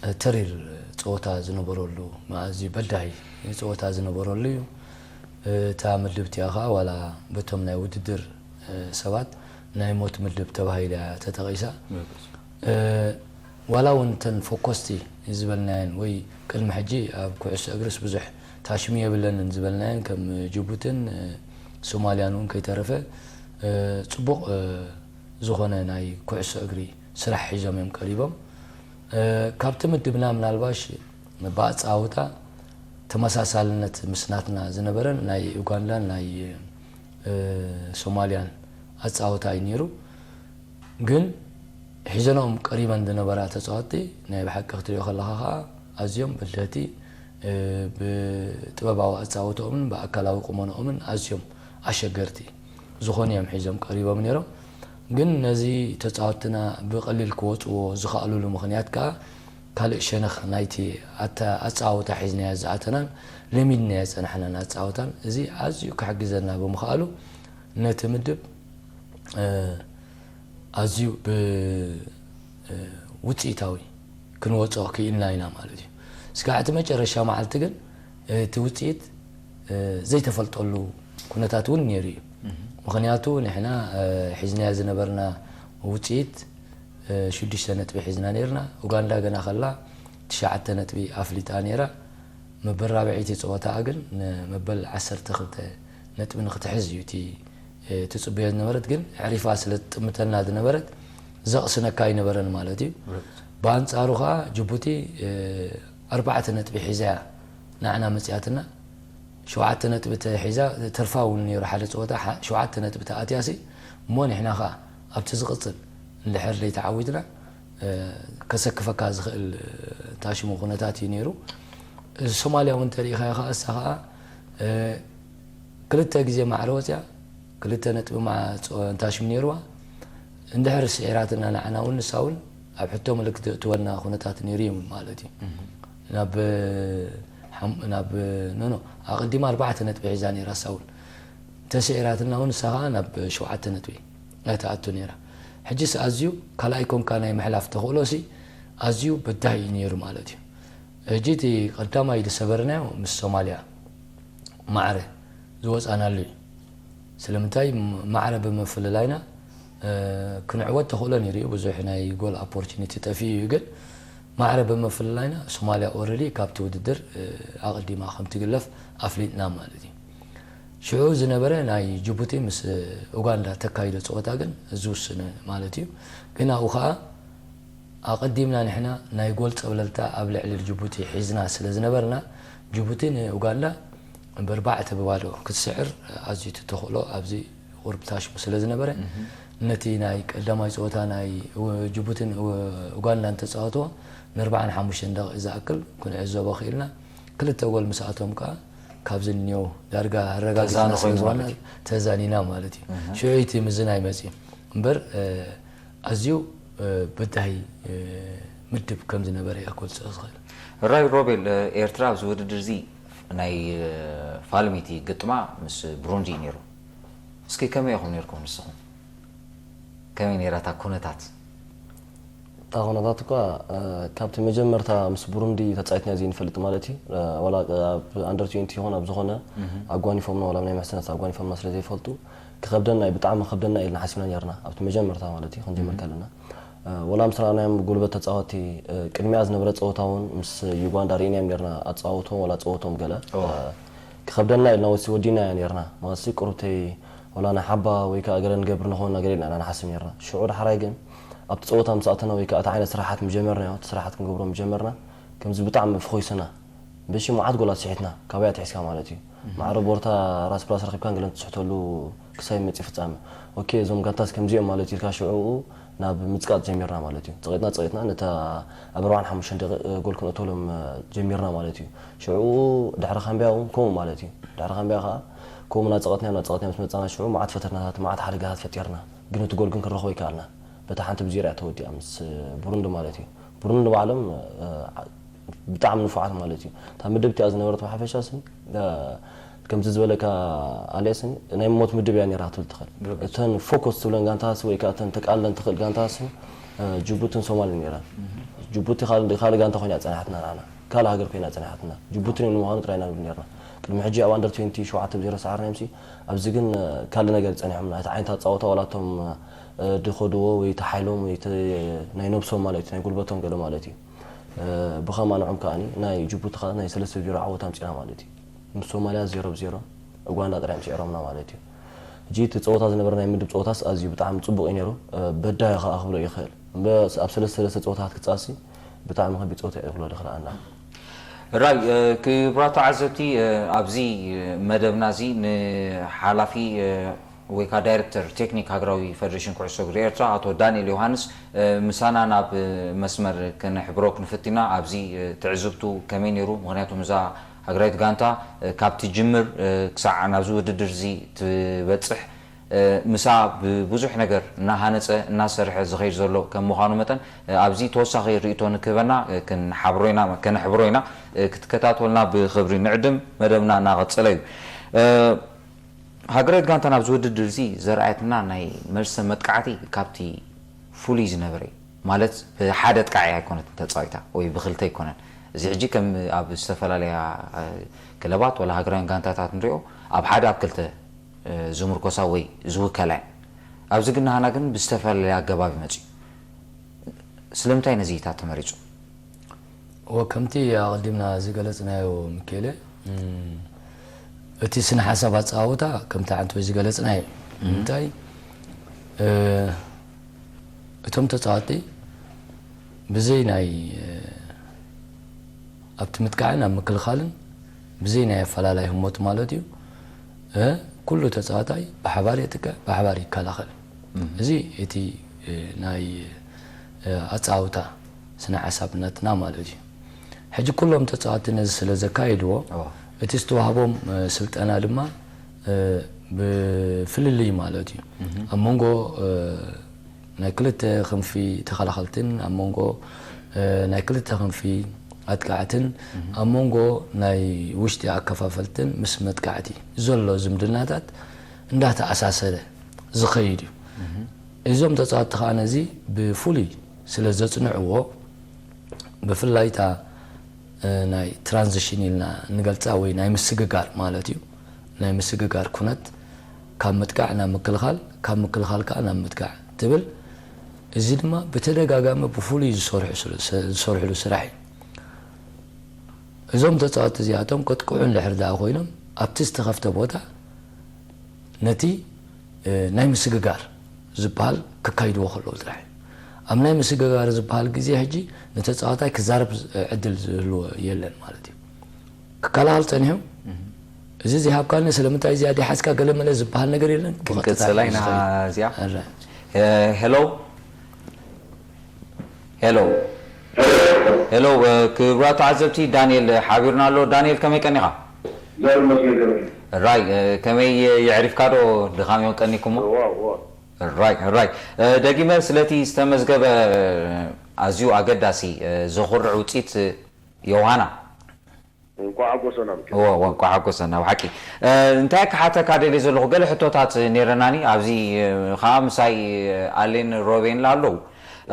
እ፣ ተሪር ጸወታ ዝነበረሉ፣ ኣዝዩ በዳሂ ጸወታ ዝነበረሉ እዩ። እታ ምድብ እቲኣ ኸኣ ዋላ በቶም ናይ ውድድር፣ እ፣ ሰባት ናይ ሞት ምድብ ተባሂላ እያ ተጠቒሳ። እ፣ ዋላ እውን እተን ፎኮስቲ ዝበልናየን ወይ ቅድሚ ሕጂ ኣብ ኩዕሶ እግርስ ብዙሕ ታሽሚ የብለንን ዝበልናየን ከም ጅቡትን፣ እ፣ ሶማልያን እውን ከይተረፈ፣ እ፣ ጽቡቕ፣ እ፣ ዝኾነ ናይ ኩዕሶ እግሪ ስራሕ ሒዞም እዮም ቀሪቦም። እ፣ ካብቲ ምድብና ምናልባሽ ብኣጻውታ ተመሳሳልነት ምስ ናትና ዝነበረን ናይ ኡጋንዳን ናይ፣ እ፣ ሶማልያን ኣጻውታ እዩ ነይሩ። ግን ሒዘንኦም ቀሪበን ዝነበራ ተጻወትቲ ናይ ብሓቂ ክትሪኦ ከለኻ ኸኣ ኣዝዮም በደህቲ፣ እ፣ ብጥበባዊ ኣጻውትኦምን ብኣካላዊ ቁመንኦምን ኣዝዮም ኣሸገርቲ ዝኾኑ እዮም ሒዞም ቀሪቦም ነይሮም። ግን ነዚ ተጻወትትና ብቐሊል ክወጽዎ ዝኸኣሉሉ ምኽንያት ከኣ ካልእ ሸነኽ ናይቲ ኣተ-፣ ኣጻውታ ሒዝናዮ ዝኣተናን ለሚድናዮ ዝጸናሕናን ኣጻውታን እዚ ኣዝዩ ክሕግዘና ብምኽኣሉ ነቲ ምድብ፣ እ፣ ኣዝዩ ብ-፣ እ፣ ውጽኢታዊ ክንወጾ ክኢልና ኢና ማለት እዩ። ስጋዕ እቲ መጨረሻ መዓልቲ ግን እቲ ውጽኢት፣ እ፣ ዘይተፈልጠሉ ኩነታት እውን ነይሩ እዩ። ምኽንያቱ ንሕና ሒዝናዮ ዝነበርና ውፅኢት ሽዱሽተ ነጥቢ ሒዝና ነርና። ኡጋንዳ ገና ከላ ትሽዓተ ነጥቢ ኣፍሊጣ ነይራ። መበል ራብዐይቲ ፀወታኣ ግን ንመበል ዓሰርተ ክልተ ነጥቢ ንክትሕዝ እዩ እቲ ትፅበዮ ዝነበረት፣ ግን ዕሪፋ ስለ ትጥምተና ዝነበረት ዘቕስነካ ኣይነበረን ማለት እዩ። ብኣንፃሩ ከዓ ጅቡቲ ኣርባዕተ ነጥቢ ሒዛ እያ ንዓና መፅያትና። ሸውዓተ ነጥቢ ተሒዛ ተርፋ እውን ነይሩ ሓደ ፀወታ ሸውዓተ ነጥቢ ተኣትያሲ እሞ ንሕና ከዓ ኣብቲ ዝቕፅል እንድሕር ዘይተዓዊትና ከሰክፈካ ዝኽእል ታሽሙ ኩነታት እዩ ነይሩ። ሶማልያ እውን ተሪኢኻዮ ከዓ እሳ ከዓ ክልተ ግዜ ማዕረ ወፅያ ክልተ ነጥቢ ታሽሙ ነይርዋ። እንድሕር ስዒራትና ንዓና እውን ንሳ እውን ኣብ ሕቶ ምልክት ዘእትወና ኩነታት ነይሩ እዩ ማለት እዩ። ናብ ናብ ኖኖ ኣቐዲማ ኣርባዕተ ነጥቢ ሒዛ ነይራ እሳ እውን እንተስዒራትና እውን እሳ ከዓ ናብ ሸውዓተ ነጥቢ ኣይትኣቱ ነይራ። ሕጂስ ኣዝዩ ካልኣይ ኮንካ ናይ ምሕላፍ ተኽእሎሲ ኣዝዩ በዳሂ እዩ ነይሩ ማለት እዩ። ሕጂ እቲ ቀዳማይ ዝሰበርናዮ ምስ ሶማልያ ማዕረ ዝወፃናሉ እዩ። ስለምንታይ ማዕረ ብምፍልላይና ክንዕወት ተኽእሎ ነይሩ እዩ። ብዙሕ ናይ ጎል ኣፖርቹኒቲ ጠፊኡ እዩ። ግን ማዕረ ብምፍልላይና ሶማልያ ኦረዲ ካብቲ ውድድር ኣቐዲማ ከምትግለፍ ኣፍሊጥና ማለት እዩ። ሽዑ ዝነበረ ናይ ጅቡቲ ምስ ኡጋንዳ ተካይዶ ፀወታ ግን ዝውስነ ማለት እዩ። ግን ኣብኡ ከዓ ኣቐዲምና ንሕና ናይ ጎል ፀብለልታ ኣብ ልዕሊ ጅቡቲ ሒዝና ስለ ዝነበርና ጅቡቲ ንኡጋንዳ ብኣርባዕተ ብባዶ ክትስዕር ኣዝዩ ተኽእሎ ኣብዚ ቁርብ ታሽሙ ስለ ዝነበረ ነቲ ናይ ቀዳማይ ፀወታ ናይ ጅቡትን ኡጋንዳን ተፃወትዎ ንኣርባዓን ሓሙሽተን ደቂቕ ዝኣክል ክንዕዘቦ ክኢልና። ክልተ ጎል ምስ ኣቶም ከዓ ካብዚ እኒኦ ዳርጋ ኣረጋጊፅና ስለ ዝኾነ ተዛኒና ማለት እዩ። ሽዑ እቲ ምዝናይ መፅዩ እምበር ኣዝዩ በዳሂ ምድብ ከም ዝነበረ እያ ክገልፅ ዝኽእል። ራይ ሮቤል፣ ኤርትራ ኣብዚ ውድድር እዚ ናይ ፋልሚቲ ግጥማ ምስ ብሩንዲ እዩ ነይሩ። እስኪ ከመይ ኢኹም ነይርኩም ንስኹም? ከመይ ነይራ እታ ኩነታት? እታ ኩነታት እኳ ካብቲ መጀመርታ ምስ ብሩንዲ ተፃይትና ዘይንፈልጥ ማለት እዩ። ዋላ ኣብ ኣንደር ትዌንቲ ይኹን ኣብ ዝኾነ ኣጓኒፎምና፣ ዋላ ናይ መሕሰነት ኣጓኒፎምና ስለ ዘይፈልጡ ክኸብደና እዩ፣ ብጣዕሚ ክኸብደና ኢልና ሓሲብና ነርና ኣብቲ መጀመርታ ማለት እዩ ክንጀምር ከለና። ወላ ምስ ረኣናዮም ጉልበት ተፃወቲ ቅድሚኣ ዝነበረ ፀወታ እውን ምስ ዩጋንዳ ርኢናዮም ነርና፣ ኣፃወቶም ወላ ፀወቶም ገለ ክኸብደና ኢልና ወሲ ወዲናዮ ነርና። ማለት ቁሩብተይ ወላ ናይ ሓባ ወይ ከዓ ገለ ንገብር ንኸውን ነገር ኢልና ኢና ንሓስብ ነርና። ሽዑ ዳሕራይ ግን ኣብቲ ፀወታ ምስ ኣተና ወይ ከዓ እቲ ዓይነት ስራሓት ምጀመርናዮ፣ እቲ ስራሓት ክንገብሮ ምጀመርና ከምዚ ብጣዕሚ ፍኹይስና ብሺ መዓት ጎላት ስሒትና ካባያ ትሒዝካ ማለት እዩ። ማዕረ ቦርታ ራስ ብራስ ረኪብካን ገለን ትስሕተሉ ክሳይ መፂ ፍፃመ። ኦኬ እዞም ጋንታስ ከምዚኦም ማለት ኢልካ ሽዑኡ ናብ ምፅቃጥ ጀሚርና ማለት እዩ። ፀቂጥና ፀቂጥና ነታ ኣብ ኣርባዓን ሓሙሽተን ደቂ ጎል ክንእተሎም ጀሚርና ማለት እዩ። ሽዑኡ ድሕሪ ካምቢያ እውን ከምኡ ማለት እዩ። ድሕሪ ካምቢያ ከዓ ከምኡ እናፀቀጥና እናፀቀጥና ምስ መፃና ሽዑ መዓት ፈተናታት መዓት ሓደጋታት ፈጢርና፣ ግን እቲ ጎል ግን ክንረኽቦ ይከኣልና። በታ ሓንቲ ብዜሮ እያ ተወዲኣ ምስ ብሩንዲ ማለት እዩ። ብሩንዲ ባዕሎም ብጣዕሚ ንፉዓት ማለት እዩ። እታ ምድብ እቲኣ ዝነበረት ብሓፈሻ ስኒ ከምዚ ዝበለካ ኣልየ ስኒ ናይ ሞት ምድብ እያ ነራ ክትብል ትኽእል። እተን ፎኮስ ትብለን ጋንታስ ወይ ከዓ እተን ተቃልለን ትኽእል ጋንታስ ጅቡትን ሶማልን ነራ። ጅቡቲ ካልእ ካልእ ጋንታ ኮይና እያ ፀናሓትና ንዓና፣ ካልእ ሃገር ኮይና ፀናሓትና። ጅቡቲ ንምዃኑ ጥራይ ኢና ንብል ነርና። ቅድሚ ሕጂ ኣብ ኣንደር ትዌንቲ ሸውዓተ ብዜሮ ሰዓርናዮም ሲ ኣብዚ ግን ካልእ ነገር ፀኒሖምና። እቲ ዓይነት ኣፃወታ ዋላ እቶም ድኸድዎ ወይ ተሓይሎም ወይ ናይ ነብሶም ማለት እዩ ናይ ጉልበቶም ገለ ማለት እዩ። ብኸማንዖም ከዓኒ ናይ ጅቡቲ ከዓ ናይ ሰለስተ ዜሮ ዓወት ኣምፂና ማለት እዩ። ምስ ሶማልያ ዜሮ ብዜሮ፣ ኡጋንዳ ጥራይ እዮም ስዒሮምና ማለት እዩ። ሕጂ እቲ ፀወታ ዝነበረ ናይ ምድብ ፀወታስ ኣዝዩ ብጣዕሚ ፅቡቕ እዩ ነይሩ። በዳሂ ከዓ ክብሎ ይኽእል። እምበ ኣብ ሰለስተ ሰለስተ ፀወታታት ክፃሲ ብጣዕሚ ከቢድ ፀወታ እዩ ክብሎ ድኽእል ኣና። ራይ፣ ክቡራት ተዓዘብቲ፣ ኣብዚ መደብና እዚ ንሓላፊ ወይ ከዓ ዳይሬክተር ቴክኒክ ሃገራዊ ፌደሬሽን ኩዕሶ እግሪ ኤርትራ ኣቶ ዳንኤል ዮሃንስ ምሳና ናብ መስመር ክንሕብሮ ክንፍትና። ኣብዚ ትዕዝብቱ ከመይ ነይሩ? ምኽንያቱም እዛ ሃገራዊት ጋንታ ካብቲ ጅምር ክሳዕ ናብዚ ውድድር እዚ ትበፅሕ ምሳ ብብዙሕ ነገር እናሃነፀ እናሰርሐ ዝኸይድ ዘሎ ከም ምዃኑ መጠን ኣብዚ ተወሳኺ ርእይቶ ንክህበና ክንሓብሮ ኢና ከነሕብሮ ኢና። ክትከታተሉና ብኽብሪ ንዕድም። መደብና እናቐፀለ እዩ። ሃገራዊት ጋንታ ናብዚ ውድድር እዚ ዘርኣየትና ናይ መልሰ መጥቃዕቲ ካብቲ ፍሉይ ዝነበረ እዩ። ማለት ብሓደ ጥቃዒ ኣይኮነትን ተፃዊታ ወይ ብክልተ ኣይኮነን። እዚ ሕጂ ከም ኣብ ዝተፈላለያ ክለባት ወላ ሃገራውያን ጋንታታት ንሪኦ ኣብ ሓደ ኣብ ክልተ ዝምርኮሳ ወይ ዝውከላ እየን። ኣብዚ ግን ናህና ግን ብዝተፈላለየ ኣገባብ እዩ መጺኡ። ስለምንታይ ነዚ እይታ ተመሪጹ? እወ፣ ከምቲ ኣቐዲምና ዝገለጽናዮ፣ ሚኬለ፣ እም፣ እቲ ስነ ሓሳብ ኣጸዋውታ ከምቲ ዓንተወይ ዝገለጽናዮ እዩ። ንምንታይ፣ እ፣ እቶም ተጻወትቲ ብዘይ ናይ፣ እ፣ ኣብቲ ምጥቃዕን ኣብ ምክልኻልን ብዘይ ናይ ኣፈላላይ ህሞት ማለት እዩ፣ እ፣ ኩሉ ተጻዋታይ ብሓባር የጥቅዕ፣ ብሓባር ይከላኸል። እዚ እቲ፣ እ፣ ናይ፣ እ፣ ኣጻውታ ስነ ሓሳብ ናትና ማለት እዩ። ሕጂ ኩሎም ተጻወትቲ ነዚ ስለ ዘካየድዎ፣ እዎ። እቲ ዝተዋህቦም፣ እ፣ ስልጠና ድማ፣ እ፣ ብፍልልይ ማለት እዩ። ኣብ መንጎ፣ እ፣ ናይ ክልተ ክንፊ ተኸላኸልትን ኣብ መንጎ፣ እ፣ ናይ ክልተ ክንፊ ኣጥቃዕትን ኣብ መንጎ ናይ ውሽጢ ኣከፋፈልትን ምስ መጥቃዕቲ ዘሎ ዝምድናታት እንዳተኣሳሰረ ዝኸይድ እዩ። እዞም ተጻወትቲ ከኣ ነዚ ብፍሉይ ስለ ዘጽንዕዎ፣ ብፍላይ እታ፣ እ፣ ናይ ትራንዚሽን ኢልና ንገልጻ ወይ ናይ ምስግጋር ማለት እዩ። ናይ ምስግጋር ኩነት ካብ ምጥቃዕ ናብ ምክልኻል፣ ካብ ምክልኻል ከኣ ናብ ምጥቃዕ ትብል። እዚ ድማ ብተደጋጋሚ ብፍሉይ ዝሰርሑ ስለ-፣ ዝሰርሕሉ ስራሕ እዩ። እዞም ተጻወትቲ እዚኣቶም ከጥቅዑ እንድሕር ደኣ ኮይኖም ኣብቲ ዝተኸፍተ ቦታ ነቲ፣ እ፣ ናይ ምስግጋር ዝበሃል ክካይድዎ ከለዉ ጥራሕ እዩ። ኣብ ናይ ምስግጋር ዝበሃል ግዜ ሕጂ ንተጻዋታይ ክዛረብ ዝ-፣ ዕድል ዝህልዎ የለን ማለት እዩ። ክከላኸል ጸኒሑ፣ እዚ ዘይሃብካኒ ስለምንታይ እዚኣ ደይሓዝካ ገለ መለ ዝበሃል ነገር የለን። ብቐጥታ ክንቅጽል ኢና ዝኸይድ። እዚኣ። ኣረ። እ፣ ሄሎ። ሄሎ። ሄሎ፣ እ፣ ክቡራት ተዓዘብቲ፣ ዳንኤል ሓቢሩና ኣሎ። ዳንኤል፣ ከመይ ቀኒኻ? ዘር መስገን ገበ ራይ፣ እ፣ ከመይ የዕሪፍካ ዶ? ድኻም እዮም ቀኒኩሞ? ዋ ዋ ራይ፣ ራይ። እ፣ ደጊመ ስለቲ ዝተመዝገበ፣ እ፣ ኣዝዩ ኣገዳሲ፣ እ፣ ዘኹርዕ ውጽኢት፣ እ፣ ዮሃና። እንኳዕ ሓጎሰና ምክ እወ፣ እወ፣ እንኳዕ ሓጎሰና፣ ብሓቂ። እ፣ እንታይ ክሓተካ ደልየ ዘለኹ፣ ገለ ሕቶታት ነይረናኒ፣ ኣብዚ፣ እ፣ ኸዓ ምሳይ፣ እ፣ ኣሌን ሮቤን ኣለዉ።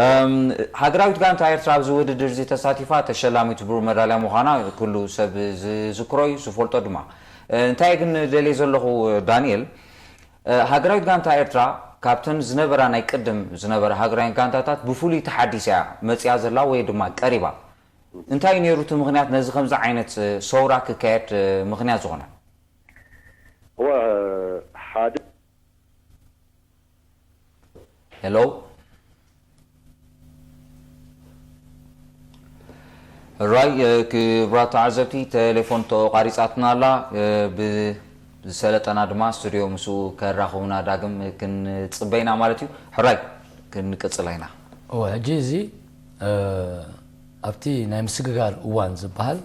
እም፣ ሃገራዊት ጋንታ ኤርትራ ኣብዚ ውድድር እዚ ተሳቲፋ ተሸላሚት ብሩር መዳልያ ምዃና ኩሉ ሰብ ዝዝክሮ እዩ፣ ዝፈልጦ ድማ። እ፣ እንታይ ግን ደልየ ዘለኹ፣ ዳንኤል፣ እ፣ ሃገራዊት ጋንታ ኤርትራ ካብተን ዝነበራ ናይ ቅድም ዝነበራ ሃገራውያን ጋንታታት ብፍሉይ ተሓዲሳ እያ መጺኣ ዘላ ወይ ድማ ቀሪባ። እንታይ እዩ ነይሩ እቲ ምኽንያት ነዚ ከምዚ ዓይነት፣ እ፣ ሰውራ ክካየድ፣ እ፣ ምኽንያት ዝኾነ? እወ ሓደ ሄሎ። ራይ፣ እ፣ ክቡራት ተዓዘብቲ፣ ቴሌፎን ተቋሪጻትና ኣላ። እ፣ ብዝሰለጠና ድማ ስቱድዮ ምስኡ ከራኽቡና ዳግም ክንጽበይና ማለት እዩ። ሕራይ ክንቅጽላ ኢና። እወ፣ ሕጂ እዚ፣ እ፣ ኣብቲ ናይ ምስግጋር እዋን ዝበሃል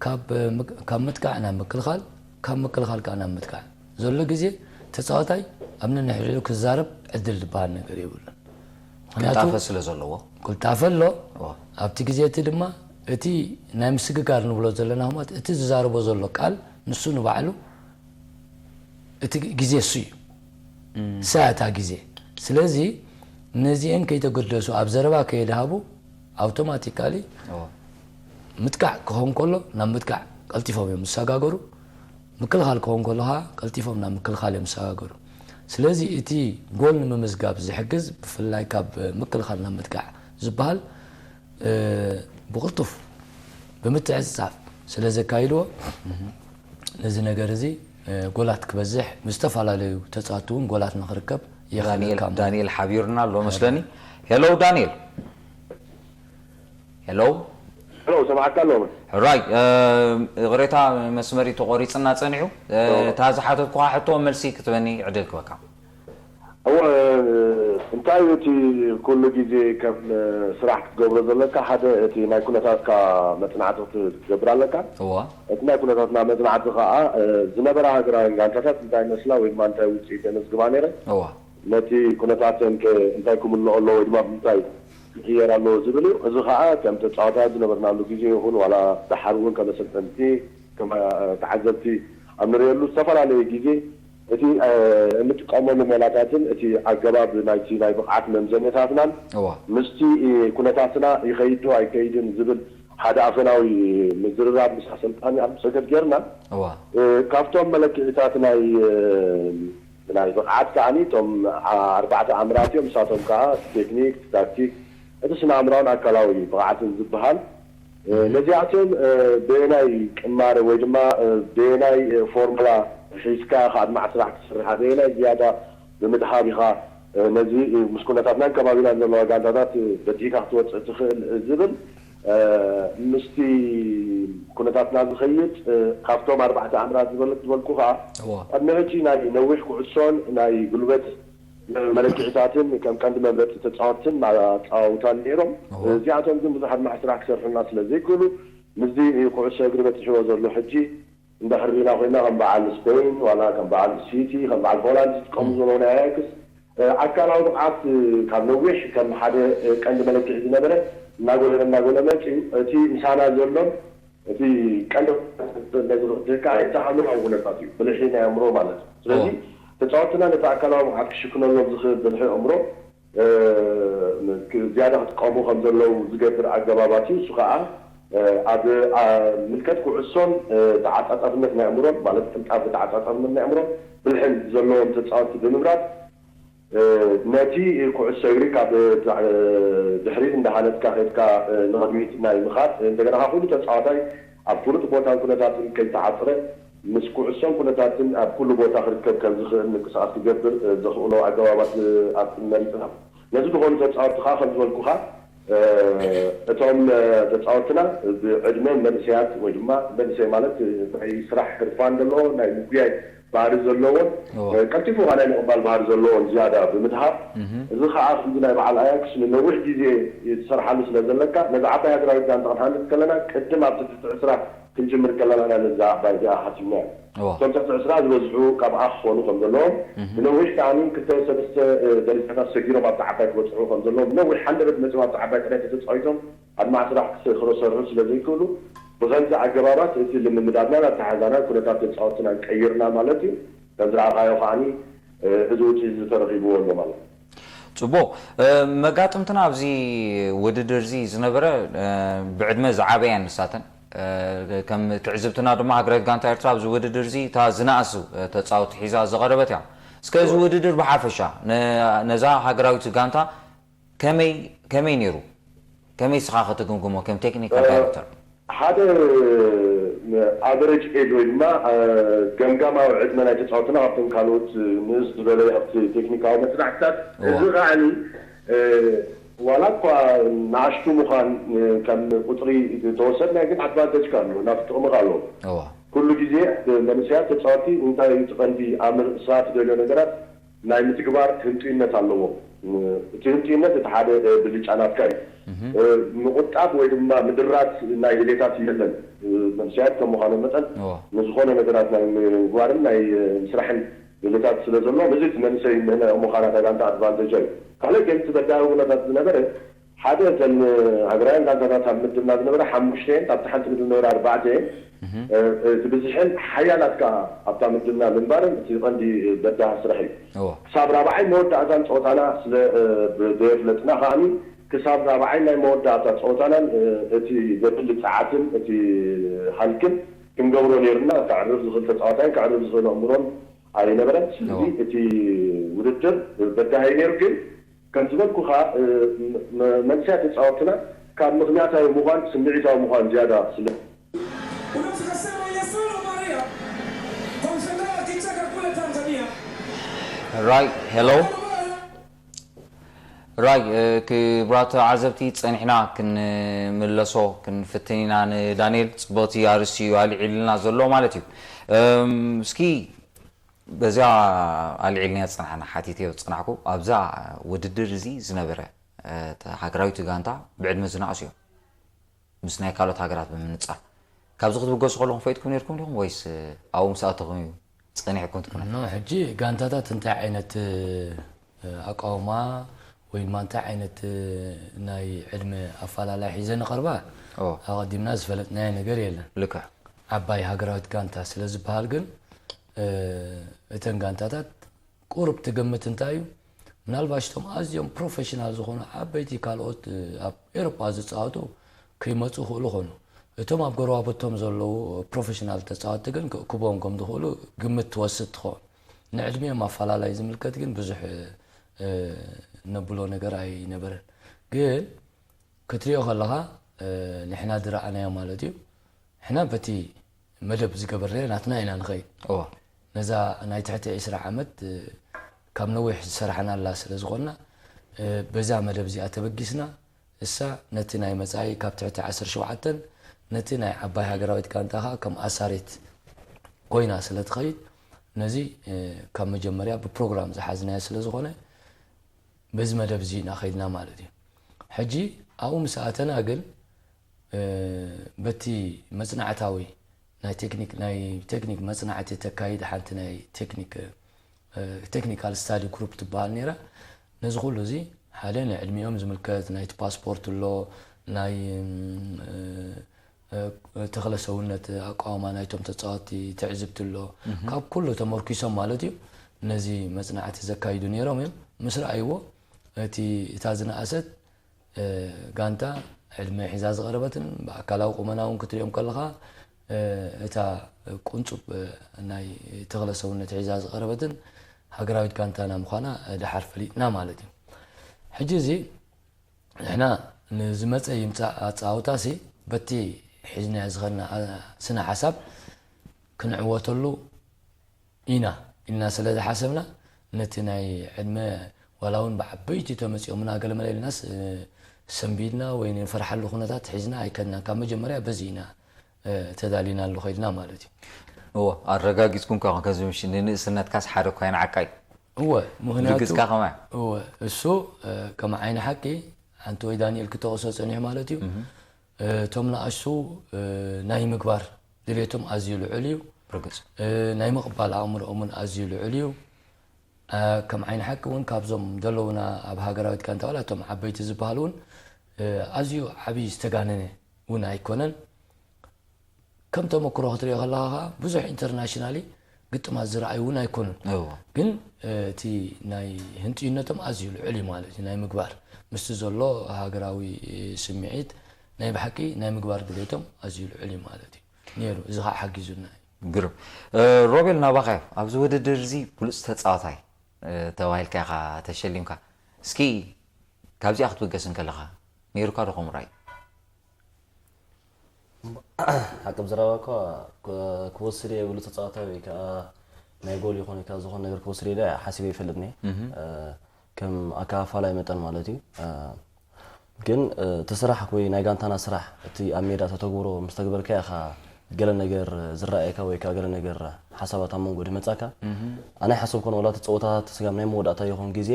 ካብ፣ እ፣ ምክ-፣ ካብ ምጥቃዕ ናብ ምክልኻል፣ ካብ ምክልኻል ከዓ ናብ ምጥቃዕ ዘሎ ግዜ ተጻዋታይ ኣብ ነንሕድሕዱ ክዛረብ ዕድል ዝበሃል ነገር የብሉን። ምኽንያቱ ቅልጣፈ ስለ ዘለዎ። ቅልጣፈ ኣሎ። እወ። ኣብቲ ግዜ እቲ ድማ እቲ ናይ ምስግጋር ንብሎ ዘለና ህሞት እቲ ዝዛረቦ ዘሎ ቃል ንሱ ንባዕሉ እቲ ግዜ እሱ እዩ። እሳ እታ ግዜ። ስለዚ ነዚአን ከይተገደሱ ኣብ ዘረባ ከየድሃቡ ኣውቶማቲካሊ እወ። ምጥቃዕ ክኸውን ከሎ ናብ ምጥቃዕ ቀልጢፎም እዮም ዝሰጋገሩ። ምክልኻል ክኸውን ከሎ ከዓ ቀልጢፎም ናብ ምክልኻል እዮም ዝሰጋገሩ። ስለዚ እቲ ጎል ንምምዝጋብ ዝሕግዝ ብፍላይ ካብ ምክልኻል ናብ ምጥቃዕ ዝበሃል፣ እ፣ ብቕልጡፍ ብምትዕጽጻፍ ስለ ዘካይድዎ ነዚ ነገር እዚ፣ እ፣ ጎላት ክበዝሕ ምስ ዝተፈላለዩ ተጻወትቲ እውን ጎላት ንኽርከብ ዳንኤል የኽእለካ። ዳንኤል ሓቢሩና ኣሎ መስለኒ። ሄሎ ዳንኤል። ሄሎ። ሄሎ ሰማዕካ ኣለዎ። ሕራይ፣ እ፣ ይቕሬታ መስመሪ ተቖሪጽና ጸኒሑ። እ፣ እዎ። እታ ዝሓተትኩኻ ሕቶ መልሲ ክትበኒ ዕድል ክበካ። እወ፣ እንታይ እዩ እቲ ኩሉ ግዜ ከም ስራሕ ክትገብሮ ዘለካ ሓደ እቲ ናይ ኩነታትካ መጽናዕቲ ክትገብር ኣለካ። እዎ። እቲ ናይ ኩነታትና መጽናዕቲ ከዓ፣ እ፣ ዝነበራ ሃገራውያን ጋንታታት እንታይ ይመስላ ወይ ድማ እንታይ ውጽኢት የመዝግባ ነይረ። እዎ። ነቲ ኩነታተን ከ እንታይ ክምልኦ ኣለዎ ወይ ድማ ብምንታይ ክቕየር ኣለዎ ዝብል እዩ። እዚ ከዓ ከም ተጻዋታይ ዝነበርናሉ ግዜ ይኹን ዋላ ደሓር እውን ከም ኣሰልጠንቲ ከም፣ እ፣ ተዓዘብቲ ኣብ ንርእየሉ ዝተፈላለየ ግዜ እቲ፣ እ፣ እንጥቀመሉ ሜላታትን እቲ ኣገባብ ናይቲ ናይ ብቕዓት መምዘኒታትናን እዎ። ምስቲ፣ እ፣ ኩነታትና ይኸይድ ዶ ኣይከይድን ዝብል ሓደ ኣፈናዊ ምዝርራብ ምስ ኣሰልጣኒ ኣብሰገድ ጌርና። እዋ እ፣ ካብቶም መለክዒታት ናይ እ፣ ናይ ብቕዓት ከዓኒ እቶም ኣ- ኣርባዕተ ኣምራት እዮም። ንሳቶም ከዓ ቴክኒክ፣ ታክቲክ፣ እቲ ስነ ኣእምራውን ኣካላዊ ብቕዓትን ዝበሃል እ፣ ነዚኣቶም እ፣ በየናይ ቅማረ ወይ ድማ እ፣ በየናይ እ፣ ፎርሙላ ሒዝካ ኢኻ ኣድማዕ ስራሕ ትሰርሕ፣ በየናይ ዝያዳ ብምድሃብ ኢኻ እ፣ ነዚ እ፣ ምስ ኩነታትናን ከባቢናን ዘለዋ ጋንታታት እ፣ በዲህካ ክትወፅእ ትኽእል እ፣ ዝብል እ፣ ምስቲ ኩነታትና ዝኸይድ እ፣ ካብቶም ኣርባዕተ ኣምራት ዝበል- ዝበልኩ ከዓ እዋ ኣብ ንሕጂ ናይ ነዊሕ ኩዕሶን ናይ ጉልበት መለክዒታትን ከም ቀንዲ መምረፂ ተፃወትትን ኣፃውታን ነይሮም። እዋ እዚኣቶም ግን ብዙሕ ኣድማዕ ስራሕ ክሰርሑልና ስለ ዘይክእሉ ምስዚ ኩዕሶ እግሪ በፂሕዎ ዘሎ ሕጂ እንድሕር ሪኢና ኮይና ከም በዓል ስፔን ዋላ ከም በዓል ሲቲ ከም በዓል ሆላንድ ዝጥቀሙ ዘለዉ ናይ ኣያክስ እ፣ ኣካላዊ ብቕዓት እ፣ ካብ ነዊሕ ከም ሓደ እ፣ ቀንዲ መለክዒ ዝነበረ እናጎደለ እናጎደለ መፂኡ። እቲ ምሳና ዘሎን እቲ ቀንዲ ነዚ ክብድህካ እቲ ኣእምሮኣዊ ኩነታት እዩ፣ ብልሒ ናይ ኣእምሮ ማለት እዩ። ስለዚ ተፃወትና ነቲ ኣካላዊ ብቕዓት ክሽፍነሎም ዝኽእል ብልሒ ኣእምሮ እ፣ ክ- ዝያዳ ክጥቀሙ ከም ዘለዉ ዝገብር ኣገባባት እዩ። እሱ ከዓ እ፣ ኣብ ኣ- ምልከት ኩዕሶን እ፣ ተዓፃፃፍነት ናይ ኣእምሮን ማለት ቅልጣፍ ተዓፃፃፍነት ናይ ኣእምሮን ብልሕን ዘለዎም ተፃወቲ ብምምራፅ እ፣ ነቲ ኩዕሶ እግሪ ካብ እ፣ ድሕሪት እንዳሃነፅካ ከድካ እ፣ ንቕድሚት ናይ ምኻድ እ፣ እንደገና ከዓ ኩሉ ተፃዋታይ ኣብ ፍሉጥ ቦታን ኩነታትን ከይተዓፅረ ምስ ኩዕሶን ኩነታትን ኣብ ኩሉ ቦታ ክርከብ ከም ዝኽእል ምንቅስቃስ ክገብር እ፣ ዘኽእሎ ኣገባባት እ፣ ኣብ መሪፅና ነዚ ዝኾኑ ተፃወቲ ከዓ ከም ዝበልኩኻ እ፣ እቶም እ፣ ተፃወትና ብዕድመ መንእሰያት ወይ ድማ መንእሰይ ማለት እ፣ ናይ ስራሕ ህርፋን ዘለዎ ናይ ምጉያይ ባህሪ ዘለዎን እዎ። እ፣ ቀልጢፉ ከዓ ናይ ምቕባል ባህሪ ዘለዎን ዝያዳ ብምድሃብ እህ እዚ ከዓ ከምዚ ናይ በዓል ኣያክስ ንነዊሕ ግዜ ትሰርሓሉ ስለ ዘለካ ነዚ ዓባይ ሃገራዊት ጋንታ ክንሃንፅ ከለና ቅድም ኣብቲ ትሕቲ ዕስራ ክንጅምር ከለና ኢና ነዛ ዓባይ እዚኣ ሓሲብናዮ። እዎ። እቶም ትሕቲ ዕስራ ዝበዝሑ ካብኣ ክኾኑ ከም ዘለዎም እህ ብነዊሕ ከዓኒ ክልተ ሰለስተ እ፣ ደረጃታት ሰጊሮም ኣብቲ ዓባይ ክበፅሑ ከም ዘለዎም ብነዊሕ ሓንደበት መፅኦም ኣብቲ ዓባይ ጥራይ ተተፃዊቶም ኣድማዕ ስራሕ ክስ- ክሰርሑ ስለ ዘይክእሉ ብኸምዚ ኣገባባት እቲ ልምምዳትናን ኣተሓሕዛናን ኩነታት ተፃወትናን ቀይርና ማለት እዩ። ከም ዝረኣኻዮ ከዓኒ እ፣ እዚ ውፅኢት እዚ ተረኺብዎ ኣሎ ማለት እዩ። ፅቡቕ እ፣ መጋጥምትና ኣብዚ ውድድር እዚ ዝነበረ እ፣ ብዕድመ ዝዓበያ ንሳተን እ፣ ከም ትዕዝብትና ድማ ሃገራዊት ጋንታ ኤርትራ ኣብዚ ውድድር እዚ እታ ዝነኣሱ እ፣ ተፃወቲ ሒዛ ዝቐረበት እያ። እስከ እዚ ውድድር ብሓፈሻ ነ- ነዛ ሃገራዊት ጋንታ ከመይ ከመይ ነይሩ? ከመይ ስኻ ክትግምግሞ ከም ቴክኒካል ዳይሬክተር? ሓደ ኣቨሬጅ ኤጅ ወይ ድማ እ፣ ገምጋማዊ ዕድመ ናይ ተፃወትና ካብቶም ካልኦት ንእስ ዝበለ ኣብቲ ቴክኒካዊ መፅናዕትታት እዋ። እዚ ከዓኒ እ፣ ዋላ እኳ ንኣሽቱ ምዃን እ፣ ከም ቁፅሪ ተወሰድና ግን ኣድቫንቴጅ ኣሎ ናብቲ ጥቕሚ ኣሎ። እዋ ኩሉ ግዜ መንእሰያት ተፃወቲ እንታይ እዩ እቲ ቀንዲ ኣምር ስራ ትደልዮ ነገራት ናይ ምትግባር ህንጡይነት ኣለዎም። እቲ ህንጡይነት እቲ ሓደ ብልጫ ናትካ እዩ። ምቁጣብ ወይ ድማ ምድራት ናይ ድሌታት የለን። መንእሰያት ከም ምዃኖም መጠን እዎ። ንዝኾነ ነገራት ናይ ምግባርን ናይ ምስራሕን ድሌታት ስለ ዘለዎም እዚ እቲ መንእሰይ ምህና ምዃና እታ ጋንታ ኣድቫንቴጅ እዩ። ካልእ ግን እቲ በዳሂ ኩነታት ዝነበረ ሓደ እተን ሃገራውያን ጋንታታት ኣብ ምድብና ዝነበረ ሓሙሽተ እየን፣ ካብቲ ሓንቲ ምድብ ዝነበረ ኣርባዕተ እየን። እቲ ብዝሕን ሓያላት ከኣ ኣብታ ምድብና ምንባርን እቲ ቀንዲ በዳሂ ስራሕ እዩ። እዎ። ክሳብ ራብዓይ መወዳእታን ጸወታና ስለ እ፣ ብ- ዘየፍለጥና ከኣኒ ክሳብ ራብዓይ ናይ መወዳእታ ጸወታናን እ፣ እቲ ዘብል ጸዓትን እቲ ሃልክን ክንገብሮ ነይርና። ከዕርፍ ዝኽእል ተጻዋታይን ከዕርፍ ዝኽእል ኣእምሮን ኣይነበረን። ስለዚ እዎ። እቲ ውድድር በዳሂ ነይሩ፣ ግን ከም ዝበልኩኻ እ፣ መ- መንእሰያት ተጻወትና ካብ ምኽንያታዊ ምዃን ስምዒታዊ ምዃን ዝያዳ ስለ Unamfikasema Yesu Maria kwa mshangao akicheka kule Tanzania. ራይ ሄሎ ራይ እ፣ ክቡራት ተዓዘብቲ ጸኒሕና ክንምለሶ ክንፍትን ኢና ንዳንኤል። ጽቡቕቲ ኣርእስቲ እዩ ኣልዒልና ዘሎ ማለት እዩ። እም፣ እስኪ በዚኣ ኣልዒልናዮ ዝጸናሕና ሓቲተዮ ዝጸናሕኩ ኣብዛ ውድድር እዚ ዝነበረ እ፣ ሃገራዊት ጋንታ ብዕድመ ዝነኣሱ እዮም። ምስ ናይ ካልኦት ሃገራት ብምንጻር ካብዚ ክትብገሱ ከለኹም ፈይጥኩም ነርኩም ዲኹም ወይስ ኣብኡ ምስ ኣተኹም እዩ ጸኒሕኩም ትኩነ? ኖ ሕጂ ጋንታታት እንታይ ዓይነት ኣቃውማ ወይ ድማ እንታይ ዓይነት ናይ ዕድመ ኣፈላላይ ሒዘን ይቐርባ ኣቐዲምና ዝፈለጥናዮ ነገር የለን። ልክዕ። ዓባይ ሃገራዊት ጋንታ ስለ ዝበሃል ግን እተን ጋንታታት ቁሩብ ትግምት እንታይ እዩ፣ ምናልባሽ እቶም ኣዝዮም ፕሮፌሽናል ዝኾኑ ዓበይቲ ካልኦት ኣብ ኤሮፓ ዝፃወቱ ክመፁ ክእሉ ኾኑ። እቶም ኣብ ጎረባብቶም ዘለዉ ፕሮፌሽናል ተፃወትቲ ግን ክእክቦም ከም ዝኽእሉ ግምት ትወስድ ትኸውን። ንዕድሚኦም ኣፈላላይ ዝምልከት ግን ብዙሕ ነብሎ ነገር ኣይነበረን። ግን ክትሪኦ ከለኻ ንሕና ዝረኣናዮ ማለት እዩ። ንሕና በቲ መደብ ዝገበርናዮ ናትና ኢና ንኸይድ። ነዛ ናይ ትሕቲ ዕስራ ዓመት ካብ ነዊሕ ዝሰራሕናላ ስለ ዝኾንና፣ በዛ መደብ እዚኣ ተበጊስና፣ እሳ ነቲ ናይ መጻኢ ካብ ትሕቲ ዓሰርተ ሸውዓተ ነቲ ናይ ዓባይ ሃገራዊት ጋንታ ኸኣ ከም ኣሳሪት ኮይና ስለ ትኸይድ፣ ነዚ ካብ መጀመርያ ብፕሮግራም ዝሓዝናዮ ስለ ዝኾነ፣ በዚ መደብ እዚ ኢና ኸይድና ማለት እዩ። ሕጂ ኣብኡ ምስ ኣተና ግን፣ በቲ መጽናዕታዊ ናይ ቴክኒክ፣ ናይ ቴክኒክ መጽናዕቲ ተካይድ ሓንቲ ናይ ቴክኒክ፣ ቴክኒካል ስታዲ ግሩፕ ትበሃል ነይራ። ነዚ ኩሉ እዚ ሓደ ንዕድሚኦም ዝምልከት ናይቲ ፓስፖርት ኣሎ፣ ናይ ተኽለ ሰውነት ኣቃውማ ናይቶም ተጻወትቲ ትዕዝብቲ ኣሎ። ካብ ኩሉ ተመርኪሶም ማለት እዩ ነዚ መጽናዕቲ ዘካይዱ ነይሮም እዮም። ምስ ረኣይዎ እቲ፣ እታ ዝነኣሰት ጋንታ ዕድመ ሒዛ ዝቐረበትን ብኣካላዊ ቁመና እውን ክትሪኦም ከለኻ እታ ቁንጹብ ናይ ተኽለ ሰውነት ሒዛ ዝቐረበትን ሃገራዊት ጋንታና ምዃና ድሓር ፈሊጥና ማለት እዩ። ሕጂ እዚ ንሕና ንዝመጸ ይምጻእ ኣጻውታሲ በቲ ሒዝናዮ ዝኸድና ስነ ሓሳብ ክንዕወተሉ ኢና ኢልና ስለ ዝሓሰብና፣ ነቲ ናይ ዕድመ ዋላ እውን ብዓበይቲ ተመጺኦምና ገለመለ ኢልናስ ሰንቢድና ወይ ንፈርሓሉ ኩነታት ሒዝና ኣይከድናን። ካብ መጀመርያ በዚ ኢና ተዳሊናሉ ከይድና ማለት እዩ። እዎ፣ ኣረጋጊጽኩም ከ ከዚ ምሽ ንንእስነትካስ ሓደ እኳ ይንዓቃ እዩ። እወ፣ ምኽንያቱ ብርግጽካ ከማይ። እወ፣ እሱ ከም ዓይኒ ሓቂ ሓንቲ ወይ ዳንኤል ክጠቕሶ ጸኒሑ ማለት እዩ። እቶም ንኣሽቱ ናይ ምግባር ድሌቶም ኣዝዩ ልዑል እዩ። ርግጽ። ናይ ምቕባል ኣእምሮኦም እውን ኣዝዩ ልዑል እዩ። ከም ዓይኒ ሓቂ እውን ካብዞም ዘለዉና ኣብ ሃገራዊት ጋንታ ዋላ እቶም ዓበይቲ ዝበሃሉ እውን ኣዝዩ ዓብዪ ዝተጋነነ እውን ኣይኮነን። ከም ተመክሮ ክትሪኦ ከለኻ ከዓ ብዙሕ ኢንተርናሽናሊ ግጥማት ዝረኣዩ እውን ኣይኮኑን። እዎ። ግን እቲ ናይ ህንጥዩነቶም ኣዝዩ ልዑል እዩ ማለት እዩ። ናይ ምግባር ምስቲ ዘሎ ሃገራዊ ስምዒት ናይ ብሓቂ ናይ ምግባር ድሌቶም ኣዝዩ ልዑል እዩ ማለት እዩ ነይሩ። እዚ ከዓ ሓጊዙና እዩ። ግርም። ሮቤል፣ ናባኻ እዩ። ኣብዚ ውድድር እዚ ብሉፅ ተፃዋታይ ተባሂልካ ኢኻ ተሸሊምካ። እስኪ ካብዚኣ ክትብገስ እንከለኻ ነይሩካ ዶ ከምኡ ራእይ? ሓቂ ብዘረባ እኳ ክወስድ እየ ብሉፅ ተፃዋታይ ወይ ከዓ ናይ ጎል ይኹን ወይ ከዓ ዝኾነ ነገር ክወስድ ኢለ ሓሲበ ይፈልጥኒ። ከም ኣከፋፋላይ መጠን ማለት እዩ። ግን እቲ ስራሕ ወይ ናይ ጋንታና ስራሕ እቲ ኣብ ሜዳ ተተግብሮ ምስ ተግበርካ ኢኻ ገለ ነገር ዝረኣየካ ወይ ከዓ ገለ ነገር ሓሳባት ኣብ መንጎ ድመፃካ። ኣነ ሓሰብኮን ዋላ እቲ ፀወታታት ስጋብ ናይ መወዳእታ ይኹን ግዜ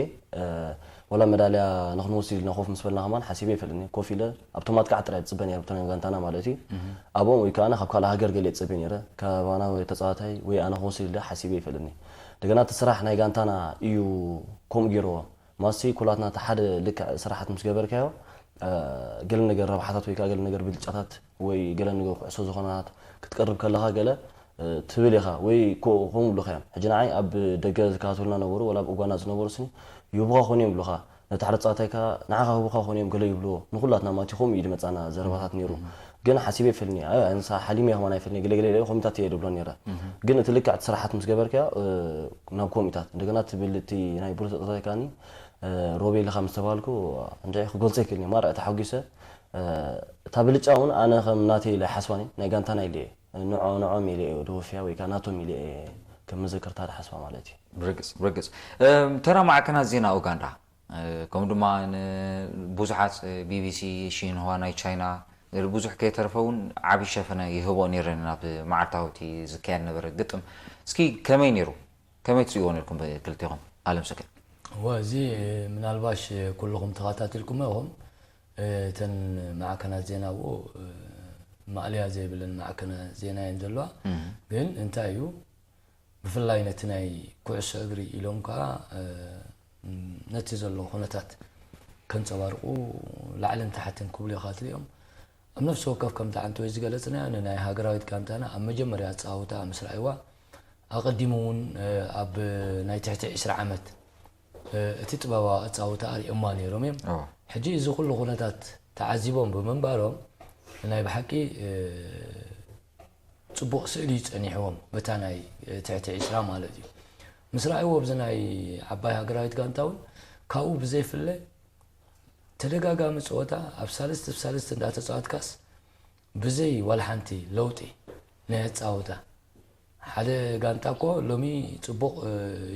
ዋላ መዳልያ ንክንወስድ ኢልና ኮፍ ምስ በልና ከማን ሓሲበ ይፈልጥኒ። ኮፍ ኢለ ኣብቶም ኣጥቃዕቲ ጥራይ ዝፅበ ነይረ፣ ብቶም ጋንታና ማለት እዩ። ኣብኦም ወይ ከዓ ካብ ካልእ ሃገር ገለ ይፅበ ነይረ፣ ካባና ወይ ተፃዋታይ ወይ ኣነ ክወስድ ኢለ ሓሲበ ይፈልጥኒ። እንደገና እቲ ስራሕ ናይ ጋንታና እዩ ከምኡ ገይርዎ። ማሲ ኩላትና እቲ ሓደ ልክዕ ስራሓት ምስ ገበርካዮ ገለ ነገር ረብሓታት ወይ ከዓ ገለ ነገር ብልጫታት ወይ ገለ ነገር ኩዕሶ ዝኾናት ክትቀርብ ከለኻ ገለ ትብል ኢኻ ወይ ከምኡ ብሉኻ እዮም። ሕጂ ንዓይ ኣብ ደገ ዝከታተሉና ነበሩ ወላ ኣብ ኡጋንዳ ዝነበሩ ስኒ ይህቡኻ ኮን እዮም ብሉኻ። ነቲ ሓደ ጻታይካ ንዓኻ ህቡኻ ኮን እዮም ገለ ይብልዎ። ንኹላትና ማለት እዩ ከምኡ እዩ ዝመጻና ዘረባታት ነይሩ። ግን ሓሲበ ይፈልኒ ኣይ ኣንሳ ሓሊመ ይኸማን ኣይፈልኒ ገለ ገለ ኢለ ኮሚታት እየ ድብሎ ነይረ። ግን እቲ ልክዕ እቲ ስራሓት ምስ ገበርካዮ ናብ ኮሚታት እንደገና ትብል እቲ ናይ ብሉት ጻታይካኒ ሮቤል ኢኻ ምስ ተባልኩ እንድዒ ክገልጾ ይክእልኒ ማራ ተሓጒሰ። እታ ብልጫ እውን ኣነ ከም ናተይ ኢለ ሓስባኒ ናይ ጋንታና ኢለ እየ ንዖ ንዖም ኢለ እየ ደወፍያ ወይ ከዓ ናቶም ኢለ እየ ከም መዘከርታ ድሓስባ ማለት እዩ። ብርግጽ ብርግጽ። ተራ ማዕከናት ዜና ኡጋንዳ ከምኡ ድማ ብዙሓት ቢቢሲ፣ ሺንሁዋ ናይ ቻይና ብዙሕ ከይተረፈ እውን ዓብዪ ሸፈነ ይህቦ ነይረን ናብ መዓልታዊ እቲ ዝካየድ ነበረ ግጥም። እስኪ ከመይ ነይሩ? ከመይ ትሪእዎ ነርኩም ክልቴኹም? ኣለም ሰገድ። እወ፣ እዚ ምናልባሽ ኩልኹም ተኸታቲልኩም ኢኹም። እተን ማዕከናት ዜና ኣብኡ ማእለያ ዘይብለን ማዕከናት ዜና እየን ዘለዋ። ግን እንታይ እዩ ብፍላይ ነቲ ናይ ኩዕሶ እግሪ ኢሎም ከኣ ነቲ ዘሎ ኩነታት ከንጸባርቑ ላዕልን ታሕትን ክብሉ ኢኻ ትሪኦም። ኣብ ነፍሲ ወከፍ ከምቲ ሓንቲ ወይ ዝገለጽናዮ ንናይ ሃገራዊት ጋንታና ኣብ መጀመርያ ኣጸዋውታ ምስ ረኣይዋ ኣቐዲሙ እውን ኣብ ናይ ትሕቲ ዕስራ ዓመት እቲ ጥበባዊ ኣጻውታ ኣርእዮማ ነይሮም እዮም። ሕጂ እዚ ኩሉ ኩነታት ተዓዚቦም ብምንባሮም ናይ ብሓቂ ጽቡቕ ስእሊ እዩ ጸኒሕዎም፣ በታ ናይ ትሕቲ ዕስራ ማለት እዩ። ምስ ረኣይዎ ኣብዚ ናይ ዓባይ ሃገራዊት ጋንታ እውን ካብኡ ብዘይፍለ ተደጋጋሚ ጸወታ ኣብ ሳልስቲ ብሳልስቲ እንዳተጻወትካስ ብዘይ ዋላ ሓንቲ ለውጢ ናይ ኣጻወታ ሓደ ጋንታ እኮ ሎሚ ጽቡቕ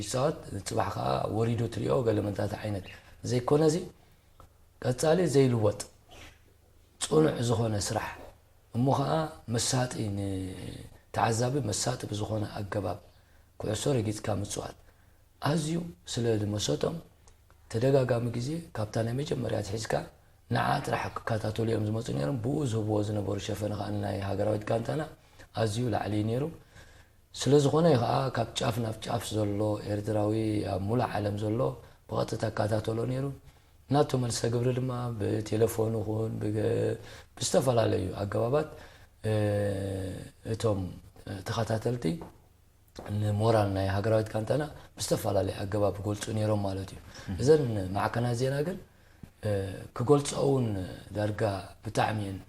ይጻወት፣ ጽባሕ ከኣ ወሪዱ ትሪኦ ገለ መታታ ዓይነት ዘይኮነ እዚ ቀጻሊ ዘይልወጥ ጽኑዕ ዝኾነ ስራሕ እሞ ኸኣ መሳጢ ንተዓዛቢ መሳጢ ብዝኾነ ኣገባብ ኩዕሶ ረጊጽካ ምጽዋት ኣዝዩ ስለ ዝመሰጦም ተደጋጋሚ ግዜ ካብታ ናይ መጀመርያ ኣትሒዝካ ንዓ ጥራሕ ክከታተሉ እዮም ዝመጹ ነይሮም። ብኡ ዝህብዎ ዝነበሩ ሸፈነ ከኣ ናይ ሃገራዊት ጋንታና ኣዝዩ ላዕሊ እዩ ነይሩ። ስለ ዝኾነ እዩ ከኣ ካብ ጫፍ ናብ ጫፍ ዘሎ ኤርትራዊ ኣብ ሙሉእ ዓለም ዘሎ ብቐጥታ ይከታተሎ ነይሩ። ናቱ መልሰ ግብሪ ድማ ብቴሌፎን ይኹን ብገ- ብዝተፈላለዩ ኣገባባት እቶም ተኸታተልቲ ንሞራል ናይ ሃገራዊት ጋንታና ብዝተፈላለየ ኣገባብ ይገልጹ ነይሮም ማለት እዩ። እዘን ማዕከናት ዜና ግን ክገልጸኦ እውን ዳርጋ ብጣዕሚ እየን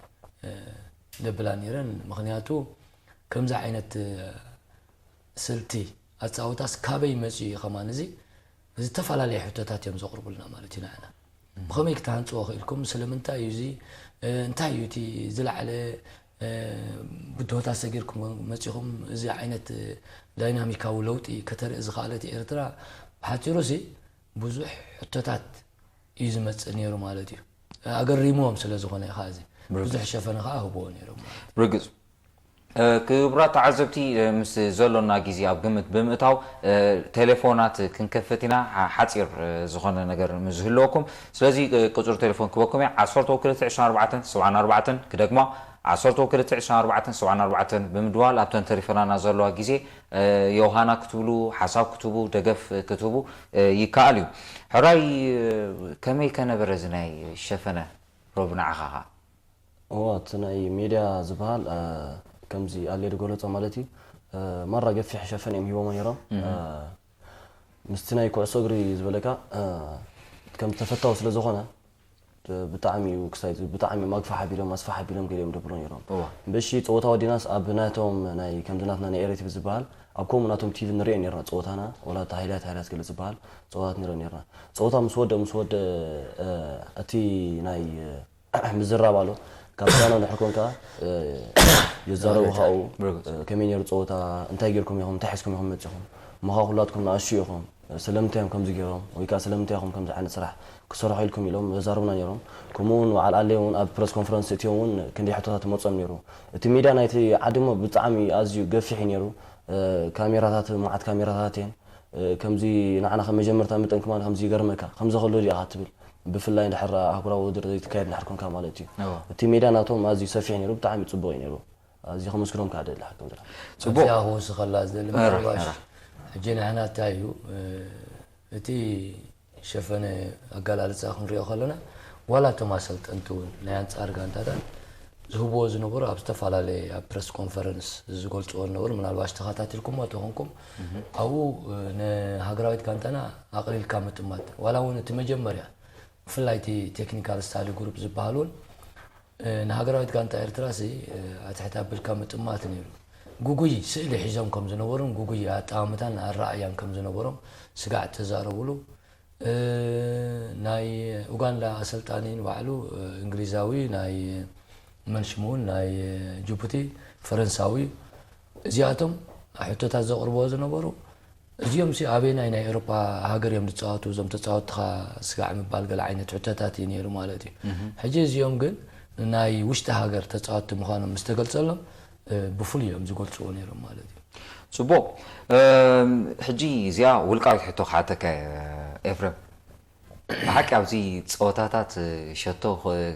ደብላ ነይረን። ምኽንያቱ ከምዚ ዓይነት ስልቲ ኣጻውታስ ካበይ መጺኡ እዩ ከማን እዚ ዝተፈላለየ ሕቶታት እዮም ዘቕርቡልና ማለት እዩ ንዓና። ብኸመይ ክትሃንጽዎ ክኢልኩም? ስለምንታይ እዩ እዚ? እንታይ እዩ እቲ ዝለዓለ ብድሆታት ሰጊርኩም መጺኹም እዚ ዓይነት ዳይናሚካዊ ለውጢ ከተርኢ ዝኸኣለት ኤርትራ? ብሓጺሩ ሲ ብዙሕ ሕቶታት እዩ ዝመጽእ ነይሩ ማለት እዩ። ኣገሪምዎም ስለ ዝኾነ እዩ ከዓ እዚ ብዙሕ ሸፈነ ከዓ ህብዎ ነይሮም ማለት እዩ። ርግጽ። ክቡራት ተዓዘብቲ፣ ምስ ዘሎና ግዜ ኣብ ግምት ብምእታው ቴሌፎናት ክንከፍት ኢና፣ ሓፂር ዝኾነ ነገር ምስ ዝህልወኩም። ስለዚ ቁፅሪ ቴሌፎን ክበኩም እየ፣ ዓሰርተ ክልተ ዕስራን ኣርባዕተን ሰብዓን ኣርባዕተን፣ ክደግማ፣ ዓሰርተ ክልተ ዕስራን ኣርባዕተን ሰብዓን ኣርባዕተን ብምድዋል ኣብተን ተሪፈናና ዘለዋ ግዜ ዮሃና ክትብሉ፣ ሓሳብ ክትህቡ፣ ደገፍ ክትህቡ ይከኣል እዩ። ሕራይ ከመይ ከነበረ እዚ ናይ ሸፈነ ሮብ ንዓኻ ኸኣ? እዋ እቲ ናይ ሜድያ ዝበሃል ከምዚ ኣሌ ዝገለፆ ማለት እዩ ማራ ገፊሕ ሸፈን እዮም ሂቦሞ ነይሮም ምስቲ ናይ ኩዕሶ እግሪ ዝበለካ ከም ተፈታዊ ስለ ዝኾነ ብጣዕሚ እዩ ክሳይ ብጣዕሚ እዮም ኣግፋሕ ኣቢሎም ኣስፋሕ ኣቢሎም ገሊኦም ደብሎ ነይሮም እምበሺ ፀወታ ወዲናስ ኣብ ናቶም ናይ ከምዚ ናትና ናይ ኤሬቲቪ ዝበሃል ኣብ ከምኡ ናቶም ቲቪ ንሪኦ ነርና ፀወታና ወላ እቲ ሃይላት ሃይላት ገለ ዝበሃል ፀወታት ንሪኦ ነርና ፀወታ ምስ ወደ ምስ ወደ እቲ ናይ ምዝራብ ኣሎ ካብ ፒያኖ ድሕር ኮንካ የዛረቡ ካብኡ ከመይ ነይሩ ፀወታ እንታይ ጌርኩም ኢኹም እንታይ ሒዝኩም ኢኹም መፂኹም እሞ ከዓ ኩላትኩም ንኣሹ ኢኹም ስለምንታይ እዮም ከምዚ ገይሮም ወይ ከዓ ስለምንታይ ኢኹም ከምዚ ዓይነት ስራሕ ክሰርሑ ኢልኩም ኢሎም የዛርቡና ነይሮም ከምኡ እውን በዓል ኣለ እውን ኣብ ፕረስ ኮንፈረንስ እትዮም እውን ክንደይ ሕቶታት ይመፆም ነይሩ እቲ ሜድያ ናይቲ ዓዲ እሞ ብጣዕሚ ኣዝዩ ገፊሕ እዩ ነይሩ ካሜራታት መዓት ካሜራታት እየን ከምዚ ንዓና ከም መጀመርታ መጠን ክማን ከምዚ ይገርመካ ከምዚ ከሎ ዲኣ ትብል ብፍላይ እንድሕር ኣህጉራዊ ውድድር ዘይትካየድ እንድሕር ኮንካ ማለት እዩ እቲ ሜዳ ናቶም ኣዝዩ ሰፊሕ ነይሩ ብጣዕሚ ፅቡቅ እዩ ነይሩ ኣዝዩ ከመስግኖም ከዓ ደሊ ሓቅም ዝራ ጽቡቅ ኣብዚኣ ክወስኸላ ዝደሊ ምናልባሽ ሕጂ ንሕና እንታይ እዩ እቲ ሸፈነ ኣገላልፃ ክንሪኦ ከለና ዋላ እቶም ኣሰልጠንቲ እውን ናይ ኣንፃር ጋንታታት ዝህብዎ ዝነበሩ ኣብ ዝተፈላለየ ኣብ ፕረስ ኮንፈረንስ ዝገልፅዎ ዝነበሩ ምናልባሽ ተኸታቲልኩሞ ተኾንኩም ኣብኡ ንሃገራዊት ጋንታና ኣቕሊልካ ምጥማት ዋላ እውን እቲ መጀመርያ ብፍላይ እቲ ቴክኒካል ስታዲ ግሩፕ ዝበሃል እውን ንሃገራዊት ጋንታ ኤርትራ ሲ ኣትሕት ኣቢልካ ምጥማት ነይሩ ጉጉይ ስእሊ ሒዞም ከም ዝነበሩን ጉጉይ ኣጠማምታን ኣረኣእያን ከም ዝነበሮም ስጋዕ ተዛረብሉ ናይ ኡጋንዳ ኣሰልጣኒ ንባዕሉ እንግሊዛዊ ናይ መንሽምውን ናይ ጅቡቲ ፈረንሳዊ እዚኣቶም ሕቶታት ዘቕርብዎ ዝነበሩ እዚኦም ሲ ኣበየናይ ናይ ኤሮፓ ሃገር እዮም ዝፃወቱ እዞም ተፃወትኻ ስጋዕ ምባል ገለ ዓይነት ሕቶታት እዩ ነይሩ ማለት እዩ ሕጂ እዚኦም ግን ናይ ውሽጢ ሃገር ተፃወትቲ ምዃኖም ምስ ተገልፀሎም ብፍሉይ እዮም ዝገልፅዎ ነይሮም ማለት እዩ ፅቡቕ ሕጂ እዚኣ ውልቃዊት ሕቶ ክሓተካ ኤፍረም ብሓቂ ኣብዚ ፀወታታት ሸቶ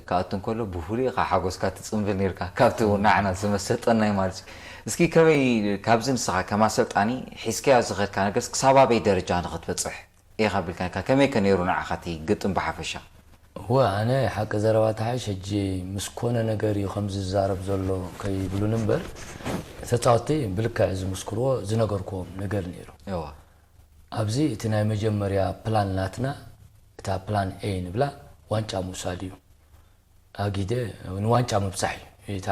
ክኣቱ እንከሎ ብፍሉይ ኢኻ ሓጎስካ ትፅንብል ነርካ ካብቲ ንዓና ዝመሰጠናይ ማለት እዩ እስኪ ከመይ ካብዚ ንስኻ ከም ኣሰልጣኒ ሒዝካዮ ዝኸድካ ነገርስ ክሳብ ኣበይ ደረጃ ንኽትበፅሕ ኢኻ ቢልካ ነርካ ከመይ ከ ነይሩ ንዓኻ እቲ ግጥም ብሓፈሻ እወ ኣነ ሓቂ ዘረባ ተሓሽ ሕጂ ምስ ኮነ ነገር እዩ ከም ዝዛረብ ዘሎ ከይብሉኒ እምበር ተፃወቲ ብልክዕ ዝምስክርዎ ዝነገርክዎም ነገር ነይሩ እዋ ኣብዚ እቲ ናይ መጀመርያ ፕላን ናትና እታ ፕላን ኤ ንብላ ዋንጫ ምውሳድ እዩ ኣጊደ ንዋንጫ ምብፃሕ እዩ እታ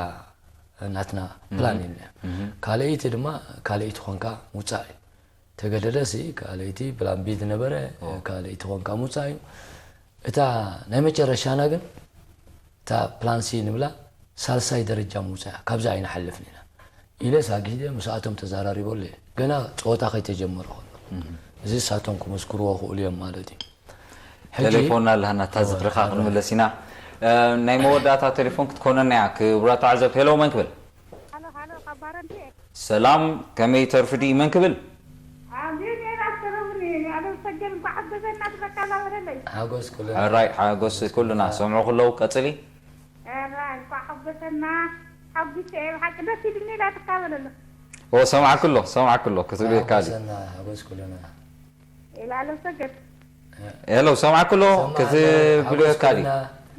ናትና ፕላን ኢልና። ካልኣይቲ ድማ ካልኣይቲ ኮንካ ምውጻእ እዩ። ተገደደሲ ካልኣይቲ ፕላን ቢ ዝነበረ ካልኣይቲ ኮንካ ምውጻእ እዩ። እታ ናይ መጨረሻና ግን እታ ፕላን ሲ ንብላ ሳልሳይ ደረጃ ምውጻእ እያ። ካብዚ ኣይንሓልፍን ኢና ኢለ ሳጊደ ምስኣቶም ተዘራሪበሉ እየ። ገና ጸወታ ከይተጀመረ ከሎ። እዚ ንሳቶም ክመስክርዎ ክእሉ እዮም ማለት እዩ። ሕጂ ቴሌፎንና ኣለሃና፣ እታ ዝኽርኻ ክንምለስ ኢና። እ፣ ናይ መወዳእታ ቴሌፎን ክትኮነና እያ። ክቡራት ተዓዘብቲ፣ ሄሎ፣ መን ክብል? ሃሎ፣ ሃሎ፣ ካብ ባረንቱ እየ። ሰላም፣ ከመይ ተርፍዲ? መን ክብል? ኣብዚ ሜዳ ዝተረፉኒ፣ ኣለም ሰገድ፣ እንኳዕ ሓገዘና ትበቃ ላበለለይ። ሓጎስ ኩልና። ሕራይ፣ ሓጎስ ኩልና። ሰምዑ ከለዉ ቀጽሊ። ሕራይ፣ እንኳዕ ሓገዘና። ሓጒሰ እየ፣ ብሓቂ ደስ ኢሉኒ ኢላ ትካበለሉ። ኦ፣ ሰምዓኩ ኣሎ፣ ሰምዓኩ ኣሎ፣ ክትብልካ ድዩ? ሓጎሰና፣ ሓጎስ ኩልና። ኢላ ኣለም ሰገድ። ሄሎ፣ ሰምዓኩ ኣሎ፣ ሰማዕና፣ ክትብልካ ድዩ? ሓጎስ ኩልና።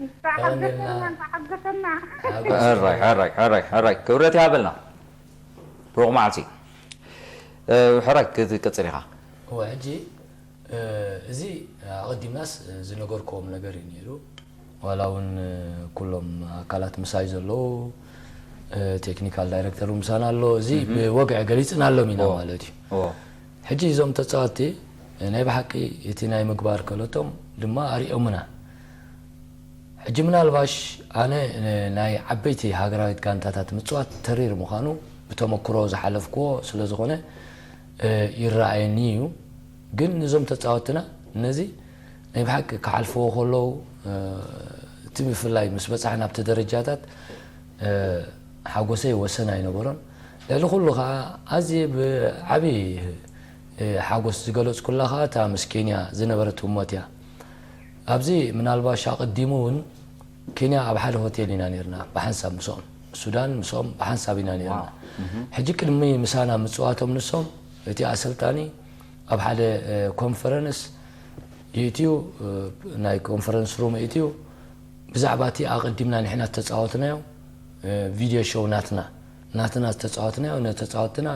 እንኳዕ ሓገዘና፣ እንኳዕ ሓገዘና። ሓጎስ ሕራይ፣ ኩልና። ሕራይ፣ ሕራይ፣ ሕራይ። ክብረት ይሃበልና። ብሩኽ መዓልቲ። እ፣ ሕራይ ክትቅጽል ኢኻ። እወ፣ ሕጂ፣ እ፣ እዚ ኣቐዲምናስ ዝነገርክዎም ነገር እዩ ነይሩ። ዋላ እውን፣ እ፣ ኩሎም ኣካላት ምሳይ ዘለዉ፣ እ፣ ቴክኒካል ዳይሬክተር እውን ምሳና ኣሎ። እዚ እህ። ብወግዒ ገሊጽናሎም ኢና እወ። ማለት እዩ። እወ። ሕጂ እዞም ተጻወትቲ፣ እ፣ ናይ ብሓቂ እቲ ናይ ምግባር ክእለቶም ድማ ኣርእዮምና። ሕጂ ምናልባሽ ኣነ ን-፣ ናይ ዓበይቲ ሃገራዊት ጋንታታት ምጽዋት ተሪር ምዃኑ ብተመክሮ ዝሓለፍክዎ ስለ ዝኾነ፣ እ፣ ይረኣየኒ እዩ። ግን ነዞም ተጻወትና ነዚ ናይ ብሓቂ ክሓልፍዎ ከለዉ፣ እ፣ እቲ ብፍላይ ምስ በጻሕና ኣብቲ ደረጃታት፣ እ፣ ሓጎሰይ ወሰን ኣይነበሮን። ልዕሊ ኩሉ ኸኣ ኣዝየ ብዓቢ፣ እ፣ ሓጎስ ዝገለጽኩላ ኸኣ እታ ምስ ኬንያ ዝነበረት ህሞት እያ። ኣብዚ ምናልባሽ ኣቐዲሙ እውን ኬንያ ኣብ ሓደ ሆቴል ኢና ነይርና፣ ብሓንሳብ ምስኦም። ሱዳን ምስኦም ብሓንሳብ ኢና ነይርና። ዋው። እህ። ሕጂ ቅድሚ ምሳና ምጽዋቶም ንሶም፣ እቲ ኣሰልጣኒ ኣብ ሓደ፣ እ፣ ኮንፈረንስ የእትዩ፣ እ፣ ናይ ኮንፈረንስ ሩም የእትዩ፣ ብዛዕባ እቲ ኣቐዲምና ንሕና ዝተጻወትናዮ፣ እ፣ ቪድዮ ሾው ናትና፣ ናትና ዝተጻወትናዮ፣ ንተጻወትና፣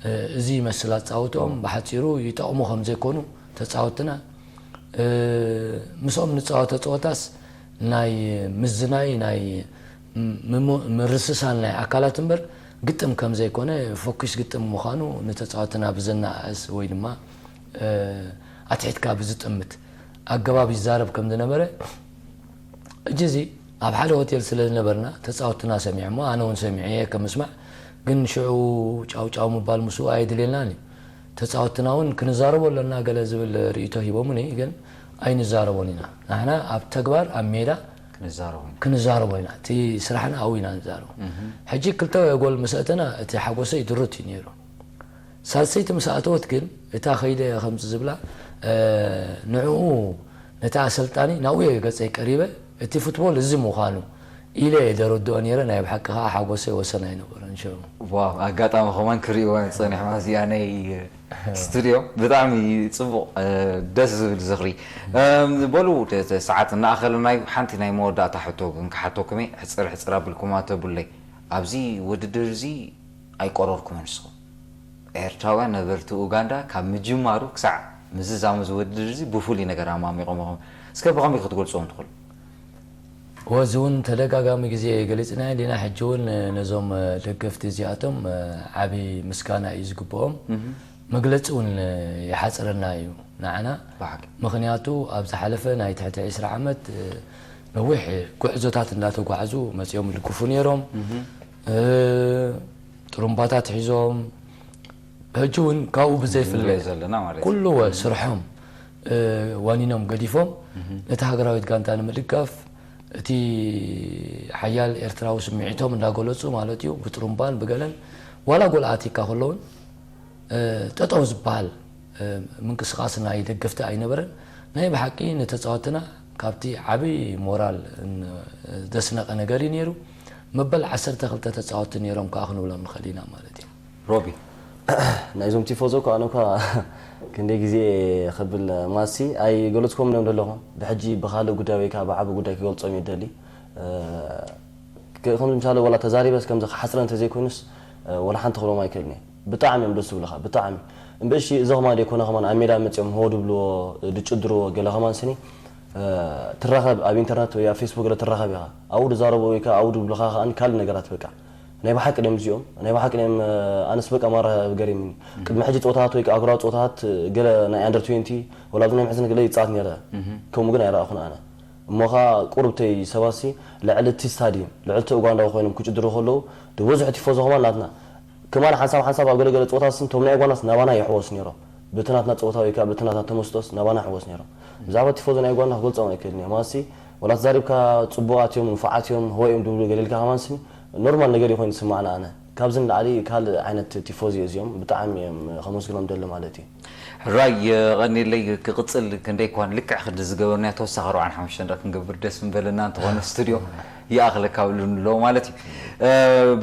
እ፣ እዚ ይመስል ኣጻውትኦም፣ ብሓጺሩ ይጠቕሙ ከም ዘይኮኑ ተጻወትና፣ እ፣ ምስኦም ንጻወቶ ጸወታስ ናይ ምዝናይ፣ ናይ ምሞ-፣ ምርስሳን ናይ ኣካላት እምበር ግጥም ከም ዘይኮነ፣ ፎኪስ ግጥም ምዃኑ ንተጻወትና ብዘነኣእስ ወይ ድማ፣ እ፣ ኣትሒትካ ብዝጥምት ኣገባብ ይዛረብ ከም ዝነበረ፣ ሕጂ እዚ ኣብ ሓደ ሆቴል ስለ ዝነበርና ተጻወትና ሰሚዖሞ፣ ኣነ እውን ሰሚዐ እየ ከም ምስማዕ፣ ግን ሽዑ ጫው ጫው ምባል ምስኡ ኣየድልየናን እዩ። ተጻወትና እውን ክንዛረቦ ኣለና ገለ ዝብል ርእይቶ ሂቦምኒ፣ ግን ኣይንዛረቦን ኢና። ንሕና ኣብ ተግባር ኣብ ሜዳ ክንዛረቦ ኢና። ክንዛረቦ ኢና። እቲ ስራሕና ኣብኡ ኢና ንዛረቦ። እህ። ሕጂ ክልተ ጎል ምስ ኣእተና እቲ ሓጎሰይ ድሩት እዩ ነይሩ። ሳልሰይቲ ምስ ኣተወት ግን እታ ከይደ ከምዚ ዝብላ፣ እ፣ ንዕኡ ነቲ ኣሰልጣኒ ናብኡ እየ ገጸይ ቀሪበ፣ እቲ ፉትቦል እዚ ምዃኑ ኢለ እየ ደረድኦ ነይረ። ናይ ብሓቂ ከኣ ሓጎሰይ ወሰን ኣይነበሮን ሽዑ። ዋው፣ ኣጋጣሚ ከማን ክርእይዋ ጸኒሕዋ እዚኣ ናይ ስቱድዮ። ብጣዕሚ ጽቡቕ፣ እ፣ ደስ ዝብል ዝኽሪ። እም፣ በሉ፣ ደ-፣ ደ-፣ ሰዓት እናኣኸለና እዩ። ሓንቲ ናይ መወዳእታ ሕቶ ግን ክሓተኩም እየ። ሕጽር ሕጽር ኣቢልኩማ ተብለይ። ኣብዚ ውድድር እዚ ኣይቆረርኩምን ንስኹም። ኤርትራውያን ነበርቲ ኡጋንዳ ካብ ምጅማሩ ክሳዕ ምዝዛሙ እዚ ውድድር እዚ ብፍሉይ ነገር ኣማሚቖም ኢኹም። እስከ ብኸመይ ክትገልጽዎም ትኽእሉ? ወዚ እውን ተደጋጋሚ ግዜ ገሊጽናዮ ዲና፣ ሕጂ እውን ነዞም ደገፍቲ እዚኣቶም ዓቢ ምስጋና እዩ ዝግብኦም። እህ። መግለጺ እውን ይሓጽረና እዩ ንዓና። ብሓቂ። ምኽንያቱ ኣብ ዝሓለፈ ናይ ትሕቲ ዕስራ ዓመት ነዊሕ ጉዕዞታት እንዳተጓዕዙ መጺኦም ይድግፉ ነይሮም። እህ። እ፣ ጥሩምባታት ሒዞም፣ ሕጂ እውን ካብኡ ብዘይፍለ ንሪኦ ዘለና ማለት እዩ። ኩሉ ወ-፣ ስርሖም፣ እ፣ ዋኒኖም ገዲፎም እህ። ነቲ ሃገራዊት ጋንታ ንምድጋፍ እቲ ሓያል ኤርትራዊ ስምዒቶም እንዳገለጹ ማለት እዩ፣ ብጥሩምባን ብገለን ዋላ ጎል ኣቲካ ከለውን፣ እ፣ ጠጠው ዝበሃል፣ እ፣ ምንቅስቓስ ናይ ደገፍቲ ኣይነበረን። ናይ ብሓቂ ንተጻወትና ካብቲ ዓቢ ሞራል ን-፣ ዘስነቐ ነገር እዩ ነይሩ። መበል ዓሰርተ ክልተ ተጻወትቲ ነይሮም ከኣ ክንብሎም ንኽእል ኢና ማለት እዩ። ሮቢ። ናይዞም ቲፎዞ እኮ ኣነ እኳ ክንደይ ግዜ ክብል ማሲ ኣይገለጽኩዎም እዮም ዘለኹ። ብሕጂ ብኻልእ ጉዳይ ወይ ከዓ ብዓቢ ጉዳይ ክገልጾም እየ ደሊ። እ፣ ከ-፣ ከም ምሳሌ ዋላ ተዛሪበስ ከምዚ ክሓጽረ እንተዘይኮይኑስ፣ እ፣ ዋላ ሓንቲ ክብሎም ኣይክእልን እየ። ብጣዕሚ እዮም ደስ ዝብሉኻ፣ ብጣዕሚ። እምበእሺ እዚ ከማን ደይኮነ ከማን ኣብ ሜዳ መጺኦም ሆ ድብልዎ፣ ድጭድርዎ ገለ ከማን ስኒ፣ ትራኸብ ኣብ ኢንተርነት ወይ ኣብ ፌስቡክ ገለ ትራኸብ ኢኻ ኣብኡ ዝዛረቡ ወይ ከዓ ኣብኡ ዝብሉኻ ከዓ ካልእ ነገራት በቃ ናይ ብሓቂ ድም እዚኦም ናይ ብሓቂ ድም ኣነስ በቃ ማራ ገሪምኒ ቅድሚ ሕጂ ፀወታት ወይ ከዓ ኣህጉራዊ ፀወታት ገለ ናይ ኣንደር ትዌንቲ ወላ ኣብዚ ናይ ምሕዝን ገለ ይፃወት ነረ ከምኡ ግን ኣይረኣኹን ኣነ እሞ ከዓ ቁርብተይ ሰባሲ ልዕሊ እቲ ስታዲየም ልዕሊ እቲ ኡጋንዳ ኮይኖም ክጭድሩ ከለዉ ዝበዝሑ ቲፎዞ ከማን ናትና ከማን ሓንሳብ ሓንሳብ ኣብ ገለገለ ፀወታ ስም ቶም ናይ ጓናስ ናባና ይሕወስ ነይሮም ብቲ ናትና ፀወታ ወይ ከዓ ብቲ ናትና ተመስጦስ ናባና ይሕወስ ነይሮም ብዛዕባ ቲፎዞ ናይ ጓና ክገልፆም ኣይክእልን እዮም ማሲ ወላ ተዛሪብካ ፅቡቃት እዮም ንፉዓት እዮም ህወ እዮም ድብሉ ገለ ኢልካ ከማን ስኒ ኖርማል ነገር ይኮይኑ ዝስማዕና ኣነ ካብዚ ንላዕሊ ካልእ ዓይነት ቲፎዚ እዚኦም ብጣዕሚ እዮም ከመስግኖም ደሊ ማለት እዩ ሕራይ የቐኒለይ ክቕፅል ክንደይ እኳን ልክዕ ክንዲ ዝገበርናዮ ተወሳኺ ኣርባዓን ሓሙሽተን ደቂ ክንገብር ደስ ምበለና እንተኾነ ስቱድዮ ይኣኽለካ ብሉን ኣለዎ ማለት እዩ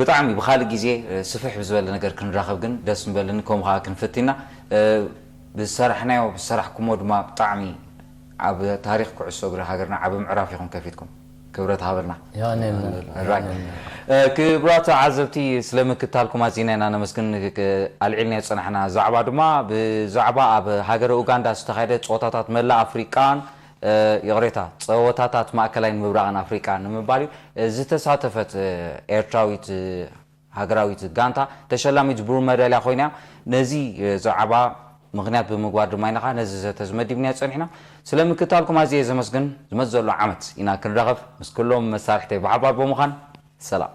ብጣዕሚ ብካልእ ግዜ ስፍሕ ብዝበለ ነገር ክንራኸብ ግን ደስ ምበለኒ ከምኡ ከዓ ክንፍትና ብዝሰራሕናዮ ብዝሰራሕኩሞ ድማ ብጣዕሚ ኣብ ታሪክ ኩዕሶ እግሪ ሃገርና ዓቢ ምዕራፍ ኢኹም ከፊትኩም ክብረት ሃበልና። የቐንየልና። ራይት። የቐንየልና። እ፣ ክቡራት ተዓዘብቲ ስለ ምክታልኩም ኣዚና ኢና ነመስግን። ክ-፣ ኣልዒልናዮ ዝጸናሕና ዛዕባ ድማ ብዛዕባ ኣብ ሃገረ ኡጋንዳ ዝተኻየደ ጸወታታት መላእ ኣፍሪቃን፣ እ፣ ይቕሬታ፣ ጸወታታት ማእከላይን ምብራቕን ኣፍሪቃ ንምባል እዩ። እ፣ ዝተሳተፈት፣ እ፣ ኤርትራዊት፣ እ፣ ሃገራዊት ጋንታ ተሸላሚት ብሩር መዳልያ ኮይና ነዚ ዛዕባ ምኽንያት ብምግባር ድማ ኢና ነዚ ዘተ ዝመዲብናዮ ጸኒሕና። ስለ ምክታልኩም ኣዝየ ዘመስግን። ዝመጽእ ዘሎ ዓመት ኢና ክንራኸብ ምስ ኩሎም መሳርሕተይ ብሓባር ብምዃን ሰላም።